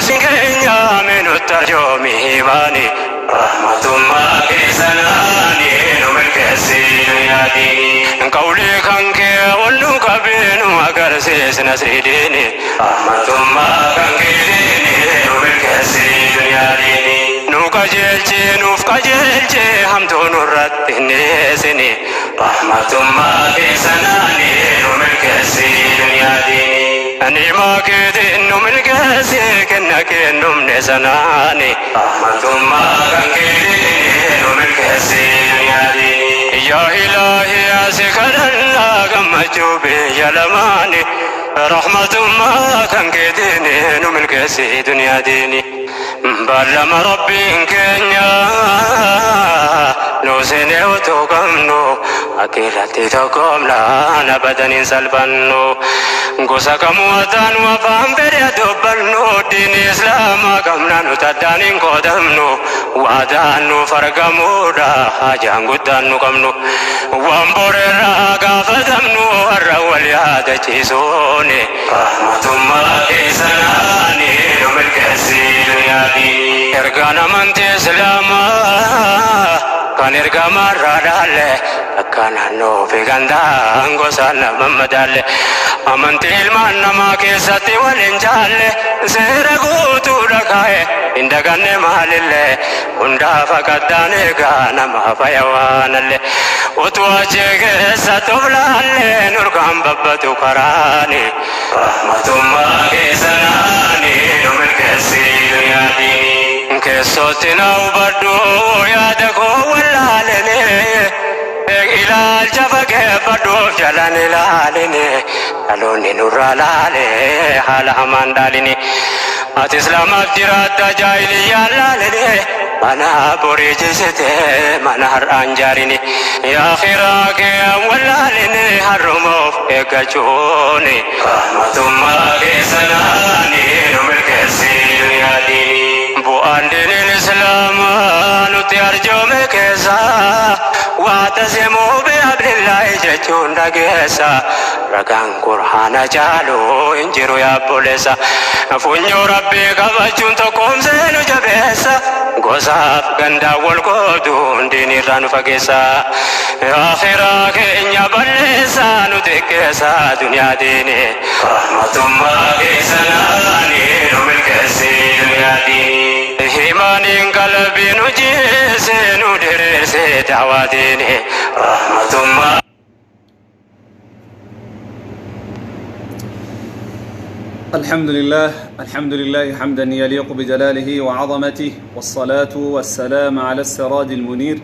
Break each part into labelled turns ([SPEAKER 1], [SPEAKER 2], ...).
[SPEAKER 1] Keenya nutti arjoomi himaani. Rahmatummaa keessanaani nu milkeessi duniyaadhiini. Qawlii kan kee ol nu qabee nu agarsiis nasrii diini. Rahmatummaa kan keetiini nu milkeessi duniyaadhiini. Nu qajeelchi nuuf qajeelchi hamtuu nurratti hin dhiyeessini. Rahmatummaa keessanaani nu milkeessi duniyaadhiini. Ni'maa keetiin nu milkeessi kenna kee hin dhumne sanaani. Rahmatummaa kan keetiini nu milkeessi duniyaadhiini. Yaa Ilaahi asi kadhannaa gammachuu biyya lamaani. Rahmatummaa kan keetiini nu milkeessi duniyaadhiini. Baallama Rabbiin keenya nu seenee utuu qabnu akhiratti tokkoomnaan abadan hin salphannu. Gosa kamuu ataan afaan fedhe dubbannu, diini Islaamaa qabna nu taddaan hin qoodamnu. Waadaan nuuf argamuudha hajaan guddaan nu qabnu. Waan boreerraa gaafatamnu har'a wal yaadachiisuuni. Rahmatummaa keessanaani nu milkeessi duniyaadhiini. Ergaan amantii Islaamaa kan ergamaarraa dhaalle, akka naannoo fi gandaan gosaan nama madaalle. Amantii ilmaan namaa keessatti wal hin jaalle, seera guutuudha kaa'e hin daganne maalillee. Hundaaf aqaddaan eegaa nama faya waanalle. Utuu achi keessa toflaalle nurkaan babbatu karaani. Rahmatummaa keessanaani nu milkeessi duniyaadhiini. Keessootti na hubadhu yaada koo wallaalene. Ilaalcha fageeffadhuuf jalan ilaaline. Dhaloonni nurraa laale haala hamaan dhaaline. Ati Islaamaaf jiraatta jaahiliyyaan laaline. Mana borii jisite mana har'aan jaarini. Yaa akhiraa kee wallaaline har'uma of eeggachuuni. Rahmatummaa keessanaani nu milkeessi duniyaadhiini. Bu'aan diiniin Islaamaa nutti arjoome keessaa, wa'tasimuu bihablillaahi jechuun dhageessa. Ragaan Qur'aana caalu hin jiru yaa obboleessa. Funyoo Rabbii qabachuun tokkoomsee nu jabeessa. Gosaaf gandaan wal qooduun diinirraa nu fageessa. Akhiraa keenya balleessa nu xiqqeessa duniyaa diini. Rahmatummaa keessanaani nu milkeessi duniyaa diini. Imaaniin qalbii nu jiise nu diriirse da'waa diini. Rahmatummaa.
[SPEAKER 2] الحمد لله، الحمد لله حمدا يليق بجلاله وعظمته، والصلاة والسلام على السراج المنير،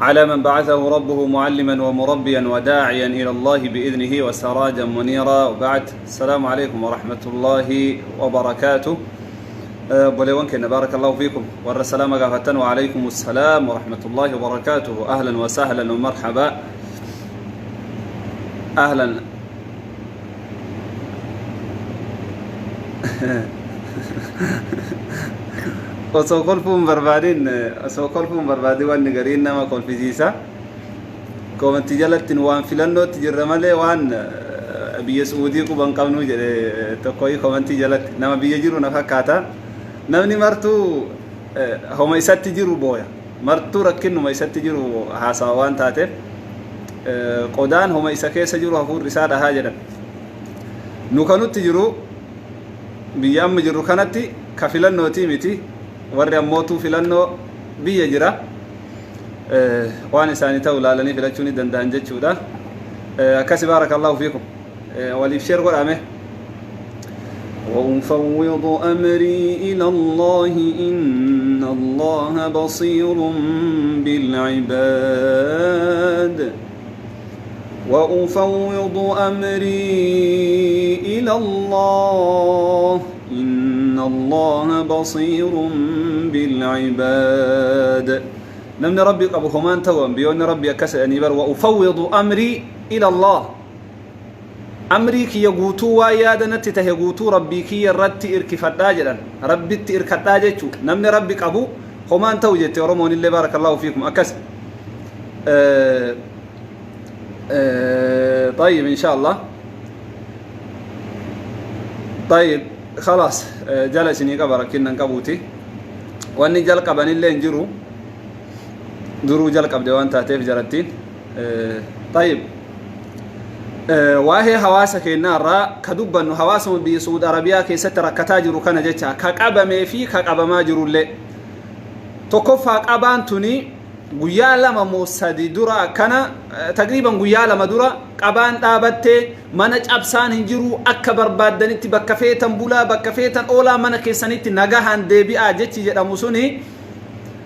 [SPEAKER 2] على من بعثه ربه معلما ومربيا وداعيا إلى الله بإذنه وسراجا منيرا، وبعد، السلام عليكم ورحمة الله وبركاته. Obboleewwan keenya، بارك الله فيكم. Warra salaama gaafatan، وعليكم السلام ورحمة الله وبركاته، أهلا وسهلا ومرحبا، أهلا. Osoo kolfuun barbaadin, osoo kolfuun barbaadin, wanni gariin nama kolfisiisa. Koomantii jalatti nu waan filannootti jirra malee waan biyya Su'uudii quban qabnu jedhe tokko. Koomantii jalatti nama biyya jiru na fakkaata. Namni martuu homa isatti jiru booya, martuu rakkinnuma isatti jiru haasawa waan taateef, qodaan homa isa keessa jiru hafuurri isaa dhahaa jedhan. Nu kanutti jiru biyya amma jirru kanatti ka filannootii miti. Warri ammootuu filannoo biyya jira waan isaanii ta'u ilaalanii filachuu ni danda'an jechuudha. Akkasi، بارك الله فيكم. Waliif share godhame. وأفوض أمري إلى الله إن الله بصير بالعباد. وأفوض أمري إلى الله إن الله بصير بالعباد. Namni Rabbi qabu homaan ta'u. Ambiyoonni Rabbi akkas jedhanii bar: وأفوض أمري إلى الله. Amrii kiyya guutuu, waa yaada natti tahe guutuu, Rabbii kiyya irratti irkifadhaa jedhan, Rabbitti irkadhaa jechuu. Namni Rabbi qabu homaan ta'u jette Oromoon illee. بارك الله فيكم. Akkas. طيب، إن شاء الله. طيب. Khalaas, jala isinii qaba, rakkinna hin qabuuti. Wanni jalqabanillee hin jiru, duruu jalqabde waan taateef jarattiin. Tayyib, waa'ee hawaasa keenyaa irraa ka dubbannu, hawaasuma biyya Suud Arabiyaa keessatti rakkataa jiru kana jecha, ka qabamee fi ka qabamaa jirullee. Tokkoffaa, qabaan tuni guyyaa 2 moo 3 dura akkana, taqriiban guyyaa 2 dura qabaan dhaabattee, mana cabsaan hin jiru, akka barbaaddanitti bakka feetan bulaa, bakka feetan oolaa, mana keessanitti nagahaan deebi'aa jechi jedhamu suni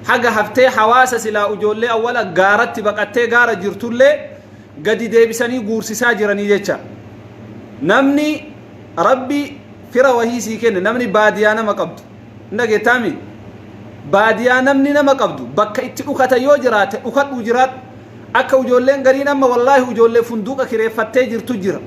[SPEAKER 2] haga haftee hawaasa silaa ijoollee awwala gaaratti baqattee gaara jirtullee gadi deebisanii guursisaa jiranii jecha. Namni Rabbi fira wahii sii kenne, namni baadiyaa nama qabdu hin dhageettaami, baadiyaa namni nama qabdu bakka itti dhukata yoo jiraate dhukadhuu jiraadhu. Akka ijoolleen gariin amma, wallaahi, ijoollee funduuqa kireeffattee jirtu jira.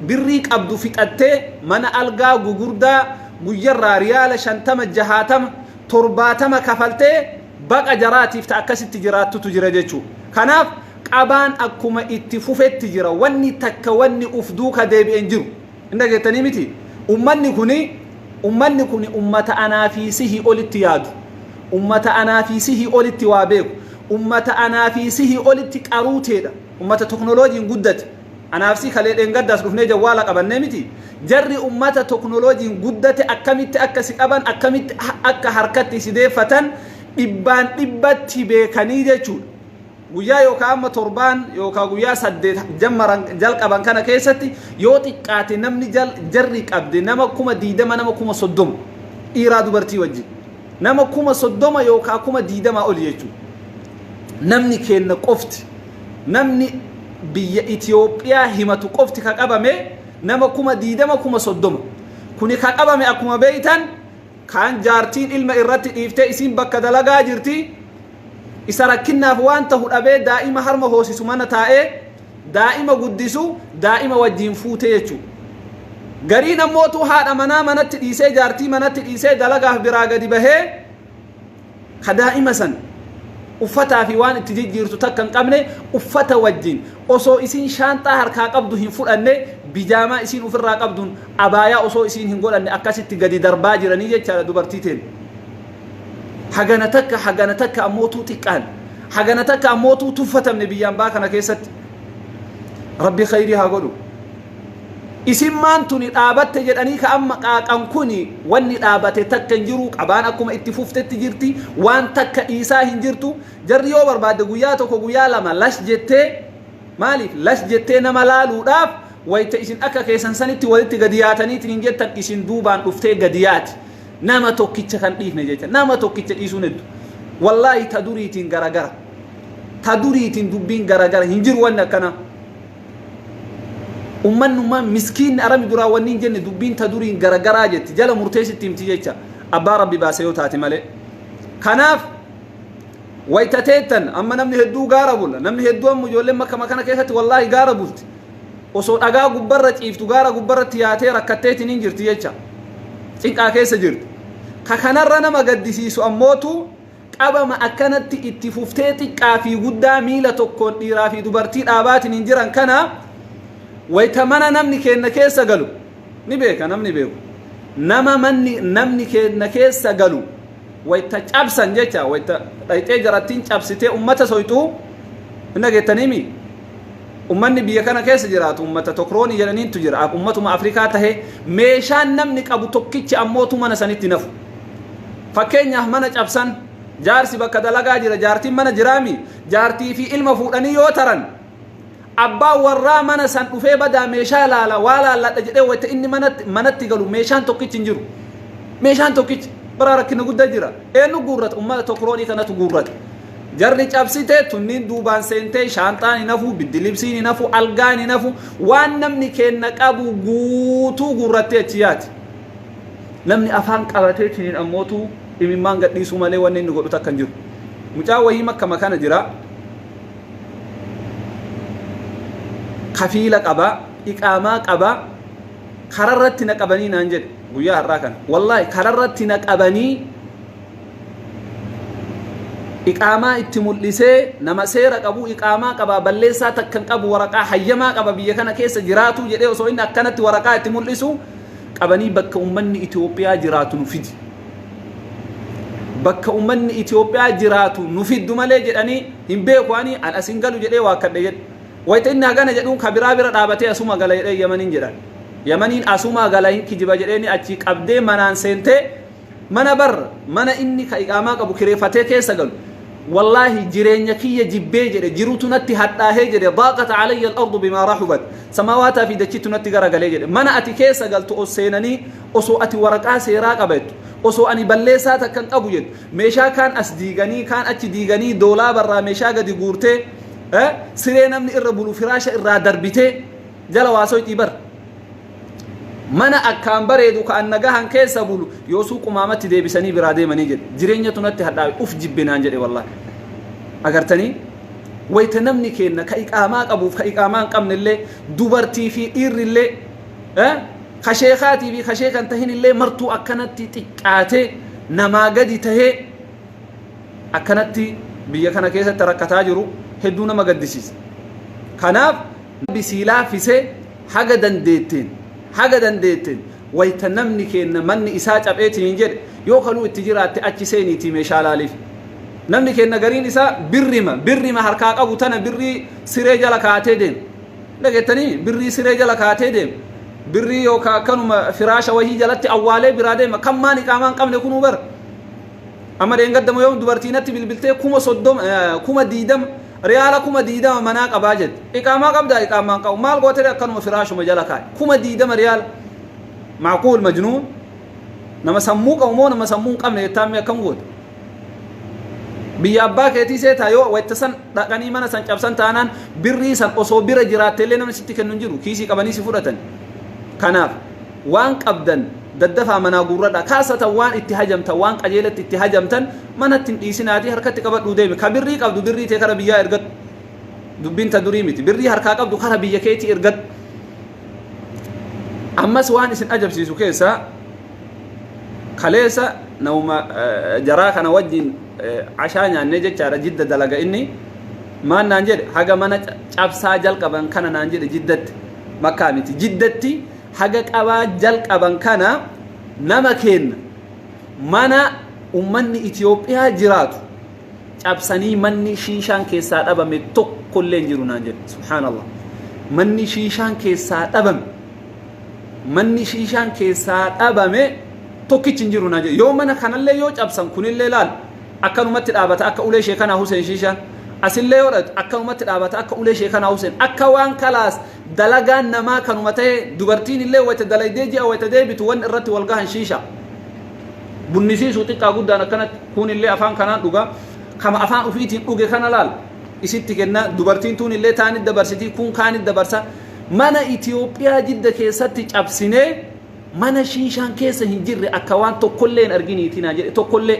[SPEAKER 2] Birrii qabdu fixattee mana algaa gugurdaa guyyarraa riyaala 50, 60, 70 kafaltee baqa jaraatiif ta akkasitti jiraattutu jira jechuu. Kanaaf qabaan akkuma itti fufetti jira. Wanni takka wanni uf duuka deebi'en jiru. Hin dhageettanii miti? Ummanni kuni ummata anaa fi sihii olitti yaadu, ummata anaa fi sihii olitti waa beeku, ummata anaa fi sihii olitti qaruuteedha, ummata teknooloojiin guddate. Anaaf si kalee dheengaddaas dhufnee jawwaala qabannee miti. Jarri ummata teknooloojiin guddate. Akkamitti akka si qaban, akkamitti akka harkatti si deeffatan dhibbaan dhibbatti beekanii jechuudha. Guyyaa yookaan amma torbaan yookaan guyyaa 8 jammaran jalqaban kana keessatti yoo xiqqaate namni jarri qabde nama 20,000, nama 30,000, dhiiraa dubartii wajjin nama 30,000 yookaan 20,000 oli jechuudha. Namni keenna qofti, namni biyya Itiyoophiyaa himatu qofti ka qabame nama 20,000, 30,000. Kuni ka qabame akkuma beeytan kaan jaartiin ilma irratti dhiiftee isiin bakka dalagaa jirti. Isa rakkinnaaf waan tahu dhabee daa'ima harma hoosisu mana taa'ee daa'ima guddisu daa'ima wajjiin fuutee jechuudha. Gariin ammootu haadha manaa manatti dhiisee, jaartii manatti dhiisee dalagaaf biraa gadi bahee, ka daa'ima san uffataa fi waan itti jijjiirtu takka hin qabne, uffata wajjin osoo isiin shaanxaa harkaa qabdu hin fudhanne, bijaamaa isiin ofirraa qabduun, abaayaa osoo isiin hin godhanne akkasitti gadi darbaa jiranii jechaadha dubartii teen. Hagana takka, hagana takka ammootuu xiqqaan, hagana takka ammootuu tuffatamne biyyaan baa kana keessatti. Rabbi khayrii haa godhu. Isin maan tuni dhaabatte jedhanii ka amma qaaqan kuni, wanni dhaabate takka hin jiru. Qabaan akkuma itti fuftetti jirti, waan takka dhiisaa hin jirtu. Jarri yoo barbaadde guyyaa 1, guyyaa 2 lash jettee, maaliif lash jettee nama laaluudhaaf, wayta isin akka keessan sanitti walitti gadi yaataniitiin hin jettan, isin duubaan dhuftee gadi yaati. Nama tokkicha kan dhiifne jecha, nama tokkicha dhiisuun heddu. Wallaahi, ta duriitiin garagara, ta duriitiin dubbiin garagara hin jiru. Wanni akkanaa ummannummaan miskiinni arami duraa wanni hin jenne, dubbiin ta duriin garagaraa jetti, jala murteessitti himti jecha, abbaa Rabbi baase yoo taate malee. Kanaaf wayta teettan amma namni hedduu gaara bula. Namni hedduu amma ijoolleen makka kana keessatti, wallaahi, gaara bulti. Osoo dhagaa gubbarra ciiftu gaara gubbarratti yaatee rakkatteetiin hin jirti jecha, cinqaa keessa jirti. Ka kanarra nama gaddisiisu ammootu qabama akkanatti itti fuftee xiqqaa fi guddaa miila tokkoon dhiiraa fi dubartii dhaabaatiin hin jiran kana, wayta mana namni keenna keessa galu ni beeka. Namni beeku, nama manni namni keenna keessa galu wayta cabsan jecha, wayta dhayxee jarattiin cabsitee ummata soyxuu hin dhageettaniimi. Ummanni biyya kana keessa jiraatu ummata tokroonii jedhaniintu jira. Ummatuma Afrikaa tahee meeshaan namni qabu tokkichi ammootu mana sanitti nafu. Fakkeenyaaf, mana cabsan, jaarsi bakka dalagaa jira, jaartiin mana jiraami, jaartii fi ilma fuudhanii yoo taran, abbaan warraa mana san dhufee badaa meeshaa laala, waa laalladha jedhee wayta inni manatti galu meeshaan tokkichi hin jiru. Meeshaan tokkichi bara rakkina guddaa jira. Eenyu guurrata? Ummata tokroonii kanatu guurrata. Jarri cabsite tunniin duubaan seentee shaanxaan hin hafu, biddilibsiin hin hafu, algaan hin hafu, waan namni kenna qabu guutuu guurrattee achi yaati. Namni afaan qabatee tiniin ammootu imimmaan gadhiisuu malee wanni inni godhu takka hin jiru. Mucaa wayii makkama kana jira. Kafiila qaba, iqaamaa qaba, kararratti na qabanii naan jedhe guyyaa har'aa kana. Wallaahi, kararratti na qabanii, iqaamaa itti mul'isee, nama seera qabu, iqaamaa qaba, balleessaa takka hin qabu, waraqaa hayyamaa qaba, biyya kana keessa jiraatu jedhee osoo inni akkanatti waraqaa itti mul'isu Qabanii bakka ummanni Itoophiyaa jiraatu nu fidi. Bakka ummanni Itoophiyaa jiraatu nu fiddu malee jedhanii hin beeku ani an asin galu jedhee waakkadhe jedhe. Wayita inni hagana jedhuun ka biraa bira dhaabatee asuma gala jedhee Yamaniin jedhan. Yamaniin asuma gala hin kijiba jedheeni achii qabdee manaan seentee mana bar mana inni ka iqaamaa qabu kireeffatee keessa galu. Wallaahi jireenya kiyya jibbee jedhe, jirutu natti hadhaahee jedhe, daaqat alayya al-ardu bimaa rahubat, samaawaataa fi dachitu natti garagalee jedhe. Mana ati keessa galtu os seenanii osoo ati waraqaa seeraa qabattu, osoo ani balleessaa takka hin qabu jettu, meeshaa kaan as diiganii kaan achi diiganii doolaabarraa meeshaa gadi guurtee, siree namni irra bulu firaasha irraa darbitee jala waasoyxii bar. Mana akkaan bareedu ka an nagahan keessa bulu yoosuu qumaamatti deebisanii biraa deemanii jedhe. Jireenyatu natti hadhaawe, uf jibbe naan jedhe wallaahi. Agartanii wayta namni keenna ka iqaamaa qabuuf ka iqaamaa hin qabne illee, dubartii fi dhiirri illee, ka sheekaatii fi ka sheekan tahin illee martuu akkanatti xiqqaatee namaa gadi tahee akkanatti biyya kana keessatti rakkataa jiru hedduu nama gaddisiisa. Kanaaf Rabbi sii laaffisee haga dandeetteen, haga dandeetteen wayta namni keenna manni isaa capheetiin hin jedhe yoo kaluu itti jiraatte achi seeniitii meeshaa laaliif. Namni keenna gariin isaa birrima birrima harkaa qabu tana birrii siree jala kaatee deema. Dhageettanii birrii siree jala kaatee deema. Birrii yookaan akkanuma firaasha wahii jalatti awwaalee biraa deema. Kan maan iqaamaa hin qabne kunuu bara. Amma dheengadda yoom dubartii natti bilbiltee 30,000, 20,000, riyaala 20,000 manaa qabaa jette. Iqaamaa qabdaa? Iqaamaa hin qabu. Maal goote? Akkanuma firaashuma jala kaa'e. 20,000 riyaala. Macquul majnuun. Nama sammuu qabu moo nama sammuu hin qabne jettaan mee akkam goote? Biyya abbaa keetii seetaa yoo wayta san dhaqanii mana san cabsan taanaan birrii san osoo bira jiraatte illee namni sitti kennu hin jiru. Kiisii qabanii si fudhatan. Kanaaf waan qabdan daddafaa manaa guurradhaa. Kaasatan waan itti hajamtan, waan qajeelatti itti hajamtan manatti hin dhiisinaatii harkatti qabadhuu deemi. Ka birrii qabdu birrii tee kara biyyaa ergadhu. Dubbiin ta durii miti. Birrii harkaa qabdu kara biyya keetii ergadhu. Ammas waan isin ajabsiisu keessaa kaleessa namuma jaraa kana wajjin ashaa nyaannee jechaadha. Jidda dalaga inni. Maan naan jedhe? Haga mana cabsaa jalqaban kana naan jedhe, Jiddatti, Makkaa miti, Jiddatti haga qabaa jalqaban kana nama keenna mana ummanni Itoophiyaa jiraatu cabsanii manni shiishaan keessaa dhabame tokkollee hin jiru naan jedhe. Subhaanallah, manni shiishaan keessaa dhabame, manni shiishaan keessaa dhabame tokkichi hin jiru naan jedhe. Yoo mana kanallee yoo cabsan kunillee laal akkanumatti dhaabata akka ulee sheekanaa Huseen. Shiishaan asillee yoo dhatu akkanumatti dhaabata akka ulee sheekanaa Huseen. Akka waan kalaas dalagaan namaa kanuma ta'e. Dubartiin illee wayta dalaydee ji'a wayta deebitu wanni irratti wal gahan shiisha bunnisiisuu xiqqaa guddaan akkanatti. Kun illee afaan kanaan dhugaa kama afaan ofiitiin dhuge kana laal isitti kenna. Dubartiin tun illee taanit dabarsitii, kun kaanit dabarsa. Mana Itoophiyaa Jidda keessatti cabsinee mana shiishaan keessa hin jirre akka waan tokkollee hin arginiitii naan jedhe. Tokkollee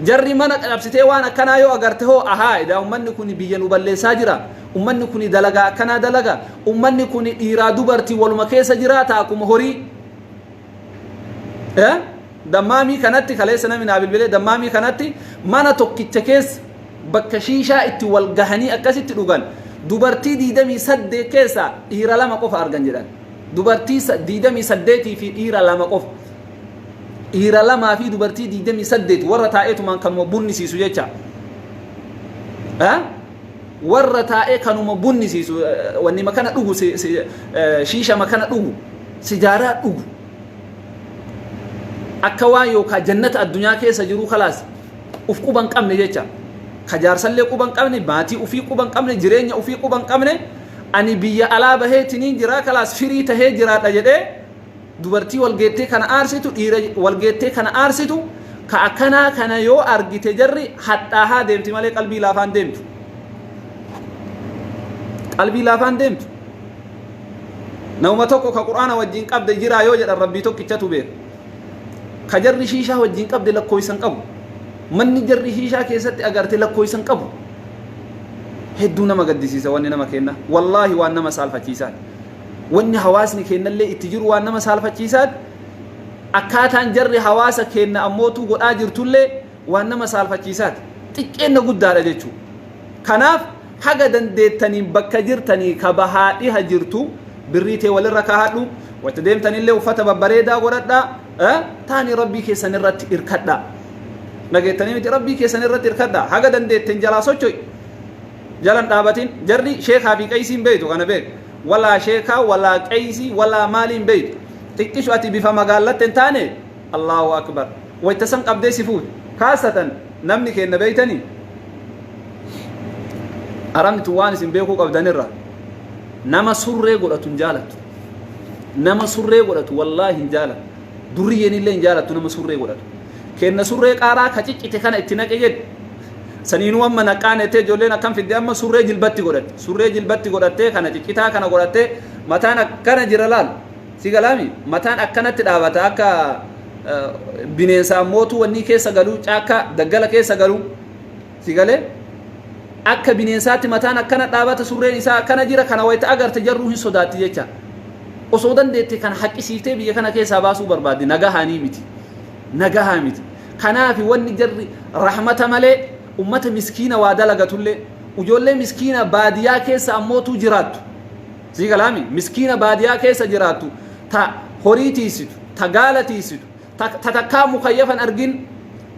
[SPEAKER 2] jarri mana cabsitee waan akkanaa yoo agarte hoo, ahaa, edaa ummanni kun biyya nu balleessaa jira, ummanni kun dalagaa akkanaa dalaga, ummanni kun dhiiraa dubartii waluma keessa jiraata akkuma horii. Dammaamii kanatti kaleessa namni naa bilbilee, Dammaamii kanatti mana tokkicha keessa bakka shiishaa itti wal gahanii akkasitti dhugan dubartii 28 keessaa dhiira lama qofa argan jedhan. Dubartii 28 fi dhiira lama qofa. Dhiira lamaa fi dubartii 28 warra taa'eetumaan kanuma bunnisiisu jecha. Warra taa'ee kanuma bunnisiisu, wanni makana dhugu, shiisha makana dhugu, sijaaraa dhugu. Akka waan yookaan jannata addunyaa keessa jiru kalaas uf quban qabne jecha. Ka jaarsallee quban qabne, maatii ufii quban qabne, jireenya ufii quban qabne, ani biyya alaa baheetiniin jira kalaas firii tahee jiraadha jedhee dubartii walgeettee kana aarsitu, dhiira walgeettee kana aarsitu, ka akkanaa kana yoo argite jarri hadhaahaa deemti malee qalbii laafaan deemtu. Qalbii laafaan deemtu. Nama tokko ka Qur'aana wajjin qabde jiraa yoo jedhan Rabbii tokkichatu beeka. Ka jarri shiishaa wajjin qabde lakkoofsan qabu. Manni jarri shiishaa keessatti agarte lakkoofsan qabu. Hedduu nama gaddisiisa wanni nama kenna. Wallaahi waan nama saalfachiisaati. Wanni hawaasni kennallee itti jiru waan nama saalfachiisaati. Akkaataan jarri hawaasa kenna ammootuu godhaa jirtullee waan nama saalfachiisaati. Xiqqeenna guddaadha jechuudha. Kanaaf haga dandeettaniin bakka jirtanii ka bahaa dhiha jirtu birrii tee walirra kaahadhu. Wayta deemtanillee uffata babbareedaa godhadhaa. Taani Rabbii keessan irratti irkadhaa. Dhageettanii miti? Rabbii keessan irratti irkadhaa. Haga dandeetten jalaa socho'i. Jalan dhaabatin. Jarri sheekaa fi qeysii hin beeytu, kana beek. Walaa sheekaa, walaa qeysii, walaa maalii hin beeytu. Xiqqishu ati bifa magaallatte hin taane, Allahu akbar. Wayta san qabdee si fuuti. Kaasatan namni keenna beeytanii. Arabni tun waan isin beekuu qabdanirra nama surree godhatu hin jaalattu. Nama surree godhatu wallaahi hin jaalattu. Durriyyeen illee hin jaalattu nama surree godhatu. Kenna surree qaaraa ka ciccite kana itti naqe jedhe. Saniinuu amma naqaan ettee ijoolleen akkam fidde, amma surree jilbatti godhatte. Surree jilbatti godhattee, kana ciccitaa kana godhattee, mataan akkana jira laal. Si galaami? Mataan akkanatti dhaabata akka bineensa ammootu wanni keessa galuu, caakkaa daggala keessa galuu. Si galee? Akka bineensaatti mataan akkana dhaabata, surreen isaa akkana jira. Kana wayita agarte jarruu hin sodaatti jecha. Osoo dandeette kana haqqisiiftee biyya kana keessaa baasuu barbaadde. Nagahaanii miti. Nagahaa miti. Kanaaf wanni jarri rahmata malee ummata miskiina waa dalagatullee, ijoollee miskiina baadiyaa keessa ammootuu jiraattu. Si galaami? Miskiina baadiyaa keessa jiraattu, ta horii tiisitu, ta gaala tiisitu, ta takkaa mukayyafan argin,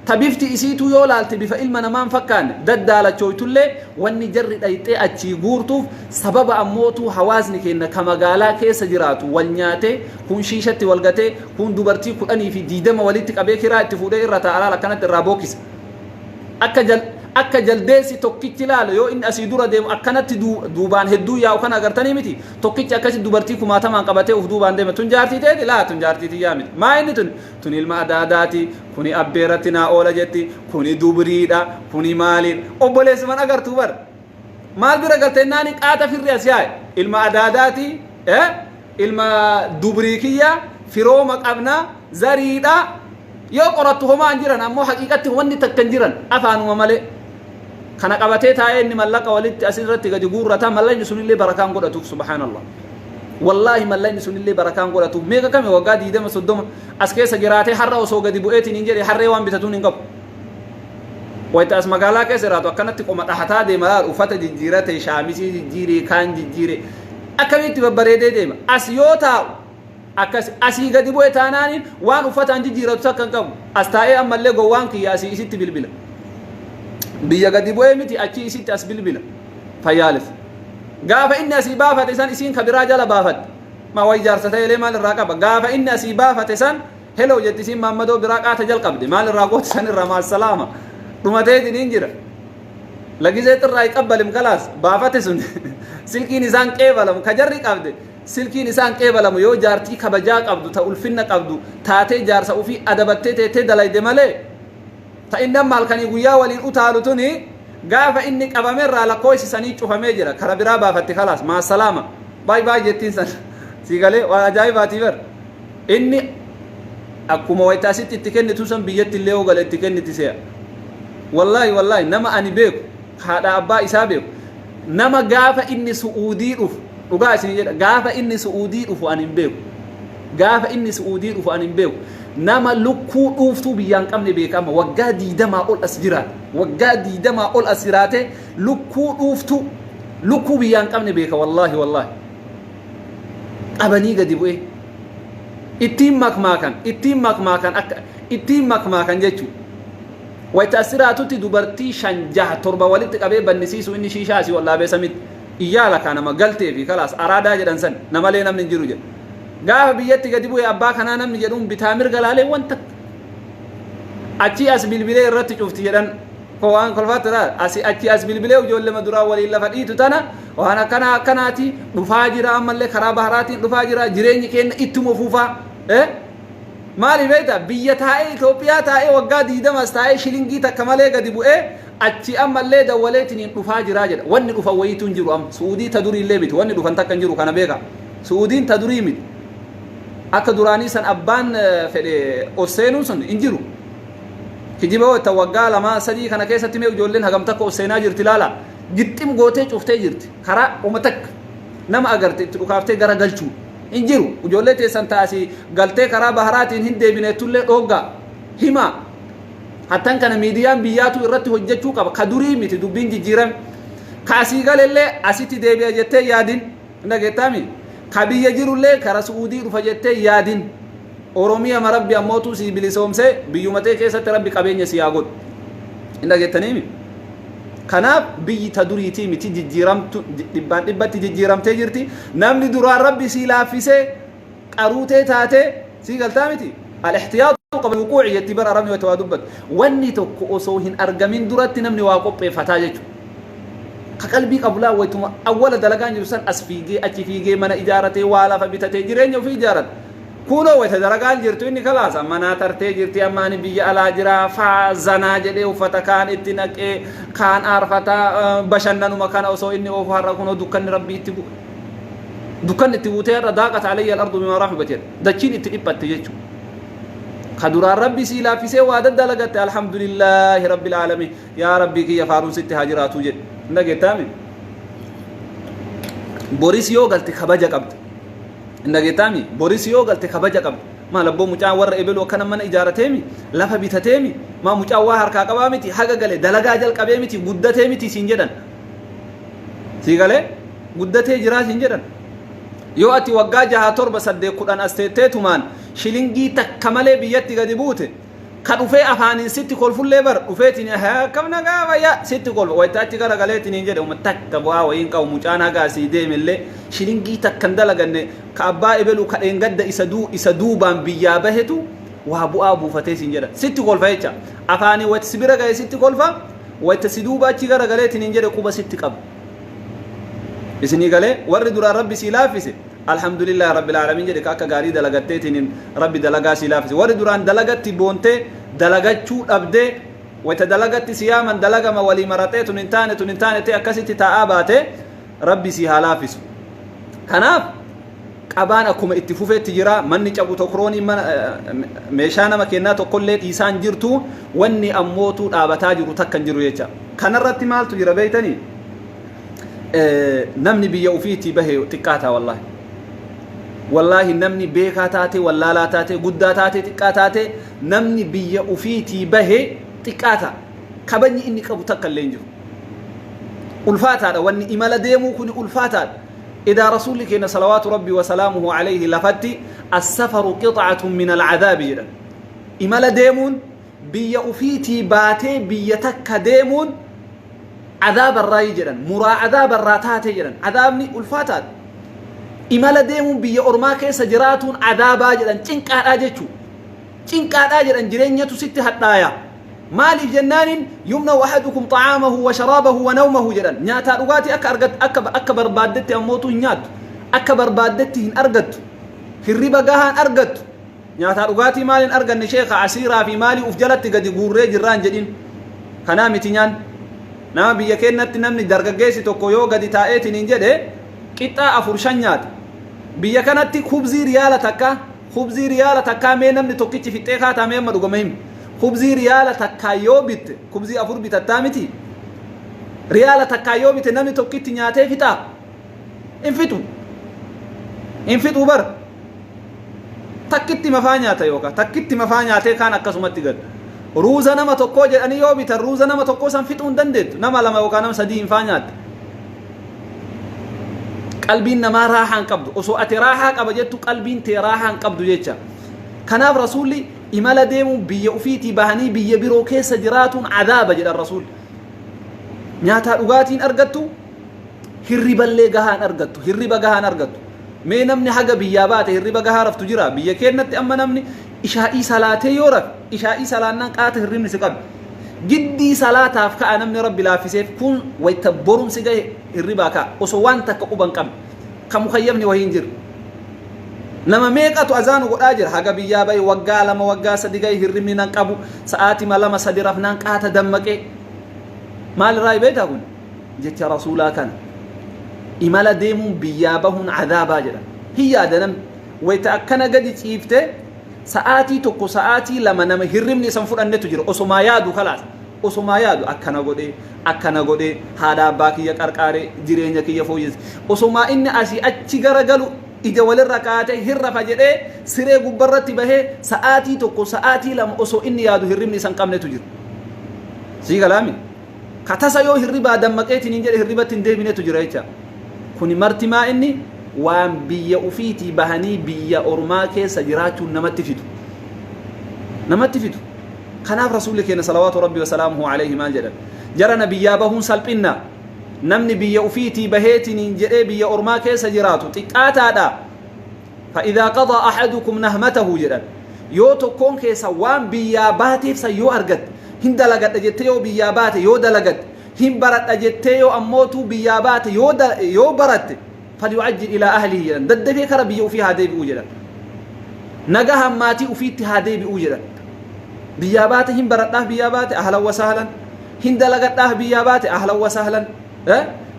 [SPEAKER 2] ta bifti isiituu yoo laalte bifa ilma namaan fakkaanne daddaalachooytullee, wanni jarri dhayxee achii guurtuuf sababa ammootuu hawaasni keenya ka magaalaa keessa jiraatu wal nyaatee, kun shiishatti wal gatee, kun dubartii 10 fi 20 walitti qabee, kiraa itti fuudhee irra taa'a. Laal, akkanatti irraa bookisa. Akka jaldeessi tokkichi laala yoo inni asii dura deemu akkanatti duubaan hedduu yaa'u kana agartanii miti? Tokkichi akkasi dubartii kumaatamaan qabatee uf duubaan deema. Tun jaartii teeti laa, tun jaartii tiyyaa miti. Maa inni tun tun ilma adaadaati, kuni abbeeratti naa oola jetti, kuni dubriidha, kuni maaliidha? Obboleessuman agartuu bar maal bira galtee naani qaata firri as yaa'e, ilma adaadaati, ilma dubrii kiyya, firooma qabna, zariidha. Yoo qorattu homaa hin jiran. Ammoo haqiiqatti wanni takka hin jiran, afaanuma malee. Kana qabatee taa'ee inni mallaqa walitti asirratti gadi guurrata. Mallaqni sunillee barakaan godhatuuf. Subhaanallah, wallaahi mallaqni sunillee barakaan godhatuuf. Meeqa kami waggaa 20 30 as keessa jiraatee har'a osoo gadi bu'eetiin hin jedhe, harree waan bitatuun hin qabu. Wayita as magaalaa keessa jiraatu akkanatti qoma dhahataa deema. Laal, uffata jijjiirate, shaamisii jijjiire, kaan jijjiire, akkamitti babbareedee deema. As yoo taa'u akkas, asii gadi bu'e taanaaniin waan uffataan jijjiiratu takka hin qabu. As taa'ee ammallee gowwaan kiyya asii isitti bilbila. Biyya gadi bu'ee miti, achii isitti as bilbila. Fayyaalis gaafa inni asii baafate san isiin kabiraa jala baafatte. Ma way jaarsa ta'elee maal irraa qaba? Gaafa inni asii baafate san "Hello" jetti isiin. Maammadoo biraa qaata jalqabde. Maal irraa gooti san irraa? Maal salaama dhumateetiin hin jira. Lagisee xirraa iqabbalim kalaas baafate sun silkiin isaan qeebalamu. Ka jarri qabde silkiin isaan qeebalamu yoo jaartii kabajaa qabdu, ta ulfinna qabdu taatee, jaarsa ufii adabattee teettee dalayde malee. Ta inni amma halkanii guyyaa waliin utaalu tuni gaafa inni qabamerraa lakkoofsisanii cufamee jira. Kara biraa baafatti, kalaas, maasalaama, baay baay jettiin san. Sii galee? Waan ajaa'ibaatii bar. Inni akkuma wayita asitti itti kennitu san biyyatti illee yoo gale itti kenniti se'a. Wallaahi, wallaahi, nama ani beeku, haadha abbaa isaa beeku, nama gaafa inni Su'uudii dhufu, dhugaa isin jedha, gaafa inni Su'uudii dhufu ani hin beeku. Gaafa inni Su'uudii dhufu ani hin beeku. Nama lukkuu dhuuftuu biyyaan qabne beekama. Waggaa 20 ol as jiraate, waggaa 20 ol as jiraate, lukkuu dhuuftuu, lukkuu biyyaan qabne beeka. Wallaahi, wallaahi, qabanii gadi bu'ee ittiin makmaakan, ittiin makmaakan, akka ittiin makmaakan jechuudha. Wayita as jiraatutti dubartii shan, jaha, torba walitti qabee bannisiisu inni shiishaa asii wallaabee samitti iyyaala kaa nama galtee fi kalaas araadaa jedhan san namalee namni hin jiru jedha. Gaafa biyyatti gadi bu'e abbaa kanaa namni jedhuun bitaa mirga laalee wanta achii as bilbilee irratti cufti jedhan. Ko waan kolfaatti asii achi as bilbilee ijoollee duraa waliin lafa dhiitu tana waan akkanaa akkanaati dhufaa jira, ammallee karaa baharaatiin dhufaa jira, jireenyi keenya ittuma fufaa. Maali beekta? Biyya taa'ee, Itoophiyaa taa'ee, waggaa 20s taa'ee, shilingii takka malee gadi bu'ee achi ammallee dawwaleetiniin dhufaa jiraa jedha. Wanni dhufan wayiitu hin jiru amma. Su'uudii ta durii illee miti. Wanni dhufan takka hin jiru, kana beeka. Su'uudiin ta durii miti. Akka duraanii san abbaan fedhe ol seenuun sun hin jiru. Kijiba wayita waggaa 2 3 kana keessatti mee ijoolleen hagam takka ol seenaa jirti ilaala. Gixxim gootee cuftee jirti. Karaa uma takka nama agarte itti dhukaaftee gara galchuu hin jiru. Ijoollee teessan taasii galtee karaa baharaatiin hin deebineettullee dhooggaa himaa. Hattan kana miidiyaan biyyaatu irratti hojjechuu qaba. Ka durii miti, dubbiin jijjiirame. Ka asii galellee asitti deebi'a jettee yaadin. Hin dhageettaami? Ka biyya jirullee kara Su'uudii dhufa jettee yaadin. Oromiyaa ma Rabbi ammootuu sii bilisoomsee biyyuma tee keessatti Rabbi qabeenya si haa godhu. Hin dhageettaniimi? Kanaaf biyyi ta duriitii miti, jijjiiramtu, dhibbaan dhibbatti jijjiiramtee jirti. Namni duraan Rabbi sii laaffisee qaruutee taatee sii galtaa miti. Al-ihtiyaatu qabla wuquuci jetti bara Arabni wayta waa dubbatu. Wanni tokko osoo hin argamin duratti namni waa qopheeffataa jechuudha. Ka qalbii qabu laa waytuma awwala dalagaan jiru san as fiigee achi fiigee mana ijaaratee waa lafa bitatee jireenya ofii ijaarata. Kunoo wayta dalagaan jirtu inni kalaas amma naa tartee jirti, amma ani biyya alaa jira faa zanaa jedhee uffata kaan itti naqee kaan aarfataa bashannanuma kana osoo inni oofu har'a kunoo dukkanni Rabbii itti bu'e. Dukkanni itti buutee har'a daaqat alayya al-ardu bimaa rahubat jedha. Dachiin itti dhiphatte jechuudha. Ka duraan Rabbi sii laaffisee waa daddalagatte, alhamdulillaahi rabbil aalamiin, yaa Rabbii kiyya faaruun sitti haa jiraatuu jedhe. Hin dhageettaami? Boris yoo galte kabaja qabda. Hin dhageettaami? Boris yoo galte kabaja qabda. Maal abboo, mucaan warra ebelu akkana mana ijaarateemi, lafa bitateemi, maa mucaan waa harkaa qabaa miti, haga gale dalagaa jalqabee miti, guddatee miti siin jedhan. Sii galee guddatee jiraa siin jedhan. Yoo ati waggaa 6, 7, 8, 10 as teetteetumaan shilingii takka malee biyyatti gadi buute, ka dhufee afaaniin sitti kolfullee bar dhufeetiin akkam nagaa fayyaa sitti kolfa, wayita achi gara galeetiin hin jedhe uma takka bu'aa wayiin qabu, mucaan haga asii deemellee shilingii takka hin dalaganne, ka abbaa ebelu ka dheengadda isa duu isa duubaan biyyaa bahetu waa bu'aa buufatee siin jedha, sitti kolfa jecha. Afaaniin wayita si bira ga'e sitti kolfa, wayita si duuba achi gara galeetiin hin jedhe quba sitti qaba. Isinii galee? Warri duraan Rabbi sii laaffise, alhamdulillah rabbil aalamiin jedhe, ka akka gaarii dalagatteetiin Rabbi dalagaa sii laaffise. Warri duraan dalagatti boontee dalagachuu dhabdee, wayta dalagatti si yaaman dalagama walii maraxee tun hin taane, tun hin taane ta'e akkasitti taa'aa baate, Rabbi sii haa laaffisu. Kanaaf qabaan akkuma itti fufeetti jira. Manni cabu tokkroonii mana meeshaa nama kennaa tokkollee dhiisaan jirtu, wanni ammootuu dhaabataa jiru takka hin jiru jecha. Kanarratti maaltu jira beeytanii? Namni biyya ofiitii bahe xiqqaataa wallaahi. Wallaahi namni beekaa taate, wallaalaa taate, guddaa taate, xiqqaa taate, namni biyya ofiitii bahe xiqqaata. Kabajni inni qabu takka illee hin jiru. Ulfaataadha, wanni imala deemuu kuni ulfaataadha. Idaa Rasuulli keenya salawaatu Rabbii wa salaamuhu alayhi lafatti as-safaru qixa'atun min al-cadaabi jedhan. Imala deemuun, biyya ofiitii baatee biyya takka deemuun cadaaba irraayi jedhan, muraa cadaaba irraa taate jedhan. Cadaabni ulfaataadha. Imala deemuun, biyya ormaa keessa jiraatuun cadaabaa jedhan, cinqaadhaa jechuu, cinqaadhaa jedhan, jireenyatu sitti hadhaaya. Maaliif jennaaniin, yumna'u ahadukum xa'aamahu wa sharaabahu wa nawmahu jedhan. Nyaataa dhugaatii akka argat akka barbaaddetti ammootu hin nyaattu, akka barbaaddetti hin argattu, hirriba gahaan argattu. Nyaataa dhugaatii maal hin arganne sheeka, asiiraa fi maalii uf jalatti gadi guurree jirraan jedhin. Kanaa miti nyaan nama biyya keenyatti. Namni dargaggeessi tokko yoo gadi taa'eetiin hin jedhe qixxaa 4, 5 nyaata. Biyya kanatti kubzii riyaala takka, kubzii riyaala takkaa mee namni tokkichi fixxee kaataa? Mee amma dhugama himi. Kubzii riyaala takkaa yoo bitte, kubzii 4 bitattaa miti? Riyaala takkaa yoo bite namni tokkitti nyaatee fixaa? Hin fixu, hin fixu bar. Takkitti mafaa nyaata yookaan takkitti mafaa nyaatee kaan akkasumatti gad. Ruuza nama tokkoo jedhanii yoo bitan, ruuza nama tokkoo san fixuu hin dandeettu. Nama lama yookaan nama sadii hin faa nyaatte. Qalbiin namaa raahaa hin qabdu. Osoo ati raahaa qaba jettu qalbiin tee raahaa hin qabdu jecha. Kanaaf Rasuulli imala deemuun, biyya ofiitii bahanii biyya biroo keessa jiraatuun cadaaba jedhan Rasuulli. Nyaataa dhugaatiin argattu, hirriballee gahaan argattu, hirriba gahaan argattu. Mee namni haga biyyaa baate hirriba gahaa raftu jira? Biyya keenyatti amma namni ishaa'ii salaatee yoo rafe, ishaa'ii salaannaan qaata hirribni si qabe. Giddii salaataaf ka'a namni Rabbi laaffiseef kun, wayta borumsi gahe hirribaa ka'a. Osoo waan takka quban qabne. Ka mukayyafni wayii hin jiru. Nama meeqatu azaanu godhaa jira. Haga biyyaa bahe waggaa 2, waggaa 3 gahe, hirribni nan qabu. Sa'aatima 2, 3 rafnaan qaata dammaqee. Maalirraa beektaa kun? Jecha Rasuulaa kana. Imala deemuun, biyyaa bahuun cadaabaa jedha. Hin yaada namni. Wayta akkana gadi ciifte sa'aatii 1, sa'aatii 2 nama hirribni isan fudhannetu jira. Osomaa yaadu kalaas. Osomaa yaadu akkana godhee, akkana godhee, haadha abbaa kiyya qarqaaree, jireenya kiyya fooyyesse. Osomaa inni asii achi garagalu ija walirra kaatee hin rafa jedhee siree gubbarratti bahee sa'aatii 1, sa'aatii 2 osoo inni yaadu hirribni isan qabnetu jira. Sii galaami? Ka tasa yoo hirribaa dammaqeetiin hin jedhe hirribatti hin deebinetu jira jecha. Kuni marti maa inni Waan biyya ufiitii bahanii biyya ormaa keessa jiraachuun namatti fidu. Namatti fidu. Kanaaf Rasuulli keenya salawaatu Rabbi wasalaamuhu alayhi maal jedhan? Jarana biyyaa bahuun salphinna. Namni biyya ufiitii baheetiniin jedhee biyya ormaa keessa jiraatu xiqqaataadha. Fa'idhaa qadaa ahadukum nahmatahu jedhan. Yoo tokkoon keessa waan biyyaa baateef san yoo argatte, hin dalagadha jettee yoo biyyaa baate yoo dalagatte, hin baradha jettee yoo ammootuu biyyaa baate yoo baratte, falyu'ajjil ilaa ahlihi jedhan. Daddafee kara biyya ufii haa deebi'uu jedhan. Nagahaan maatii ufiitti haa deebi'uu jedhan. Biyyaa baate hin baradhaaf biyyaa baate ahlan wa sahlan. Hin dalagadhaaf biyyaa baate ahlan wa sahlan.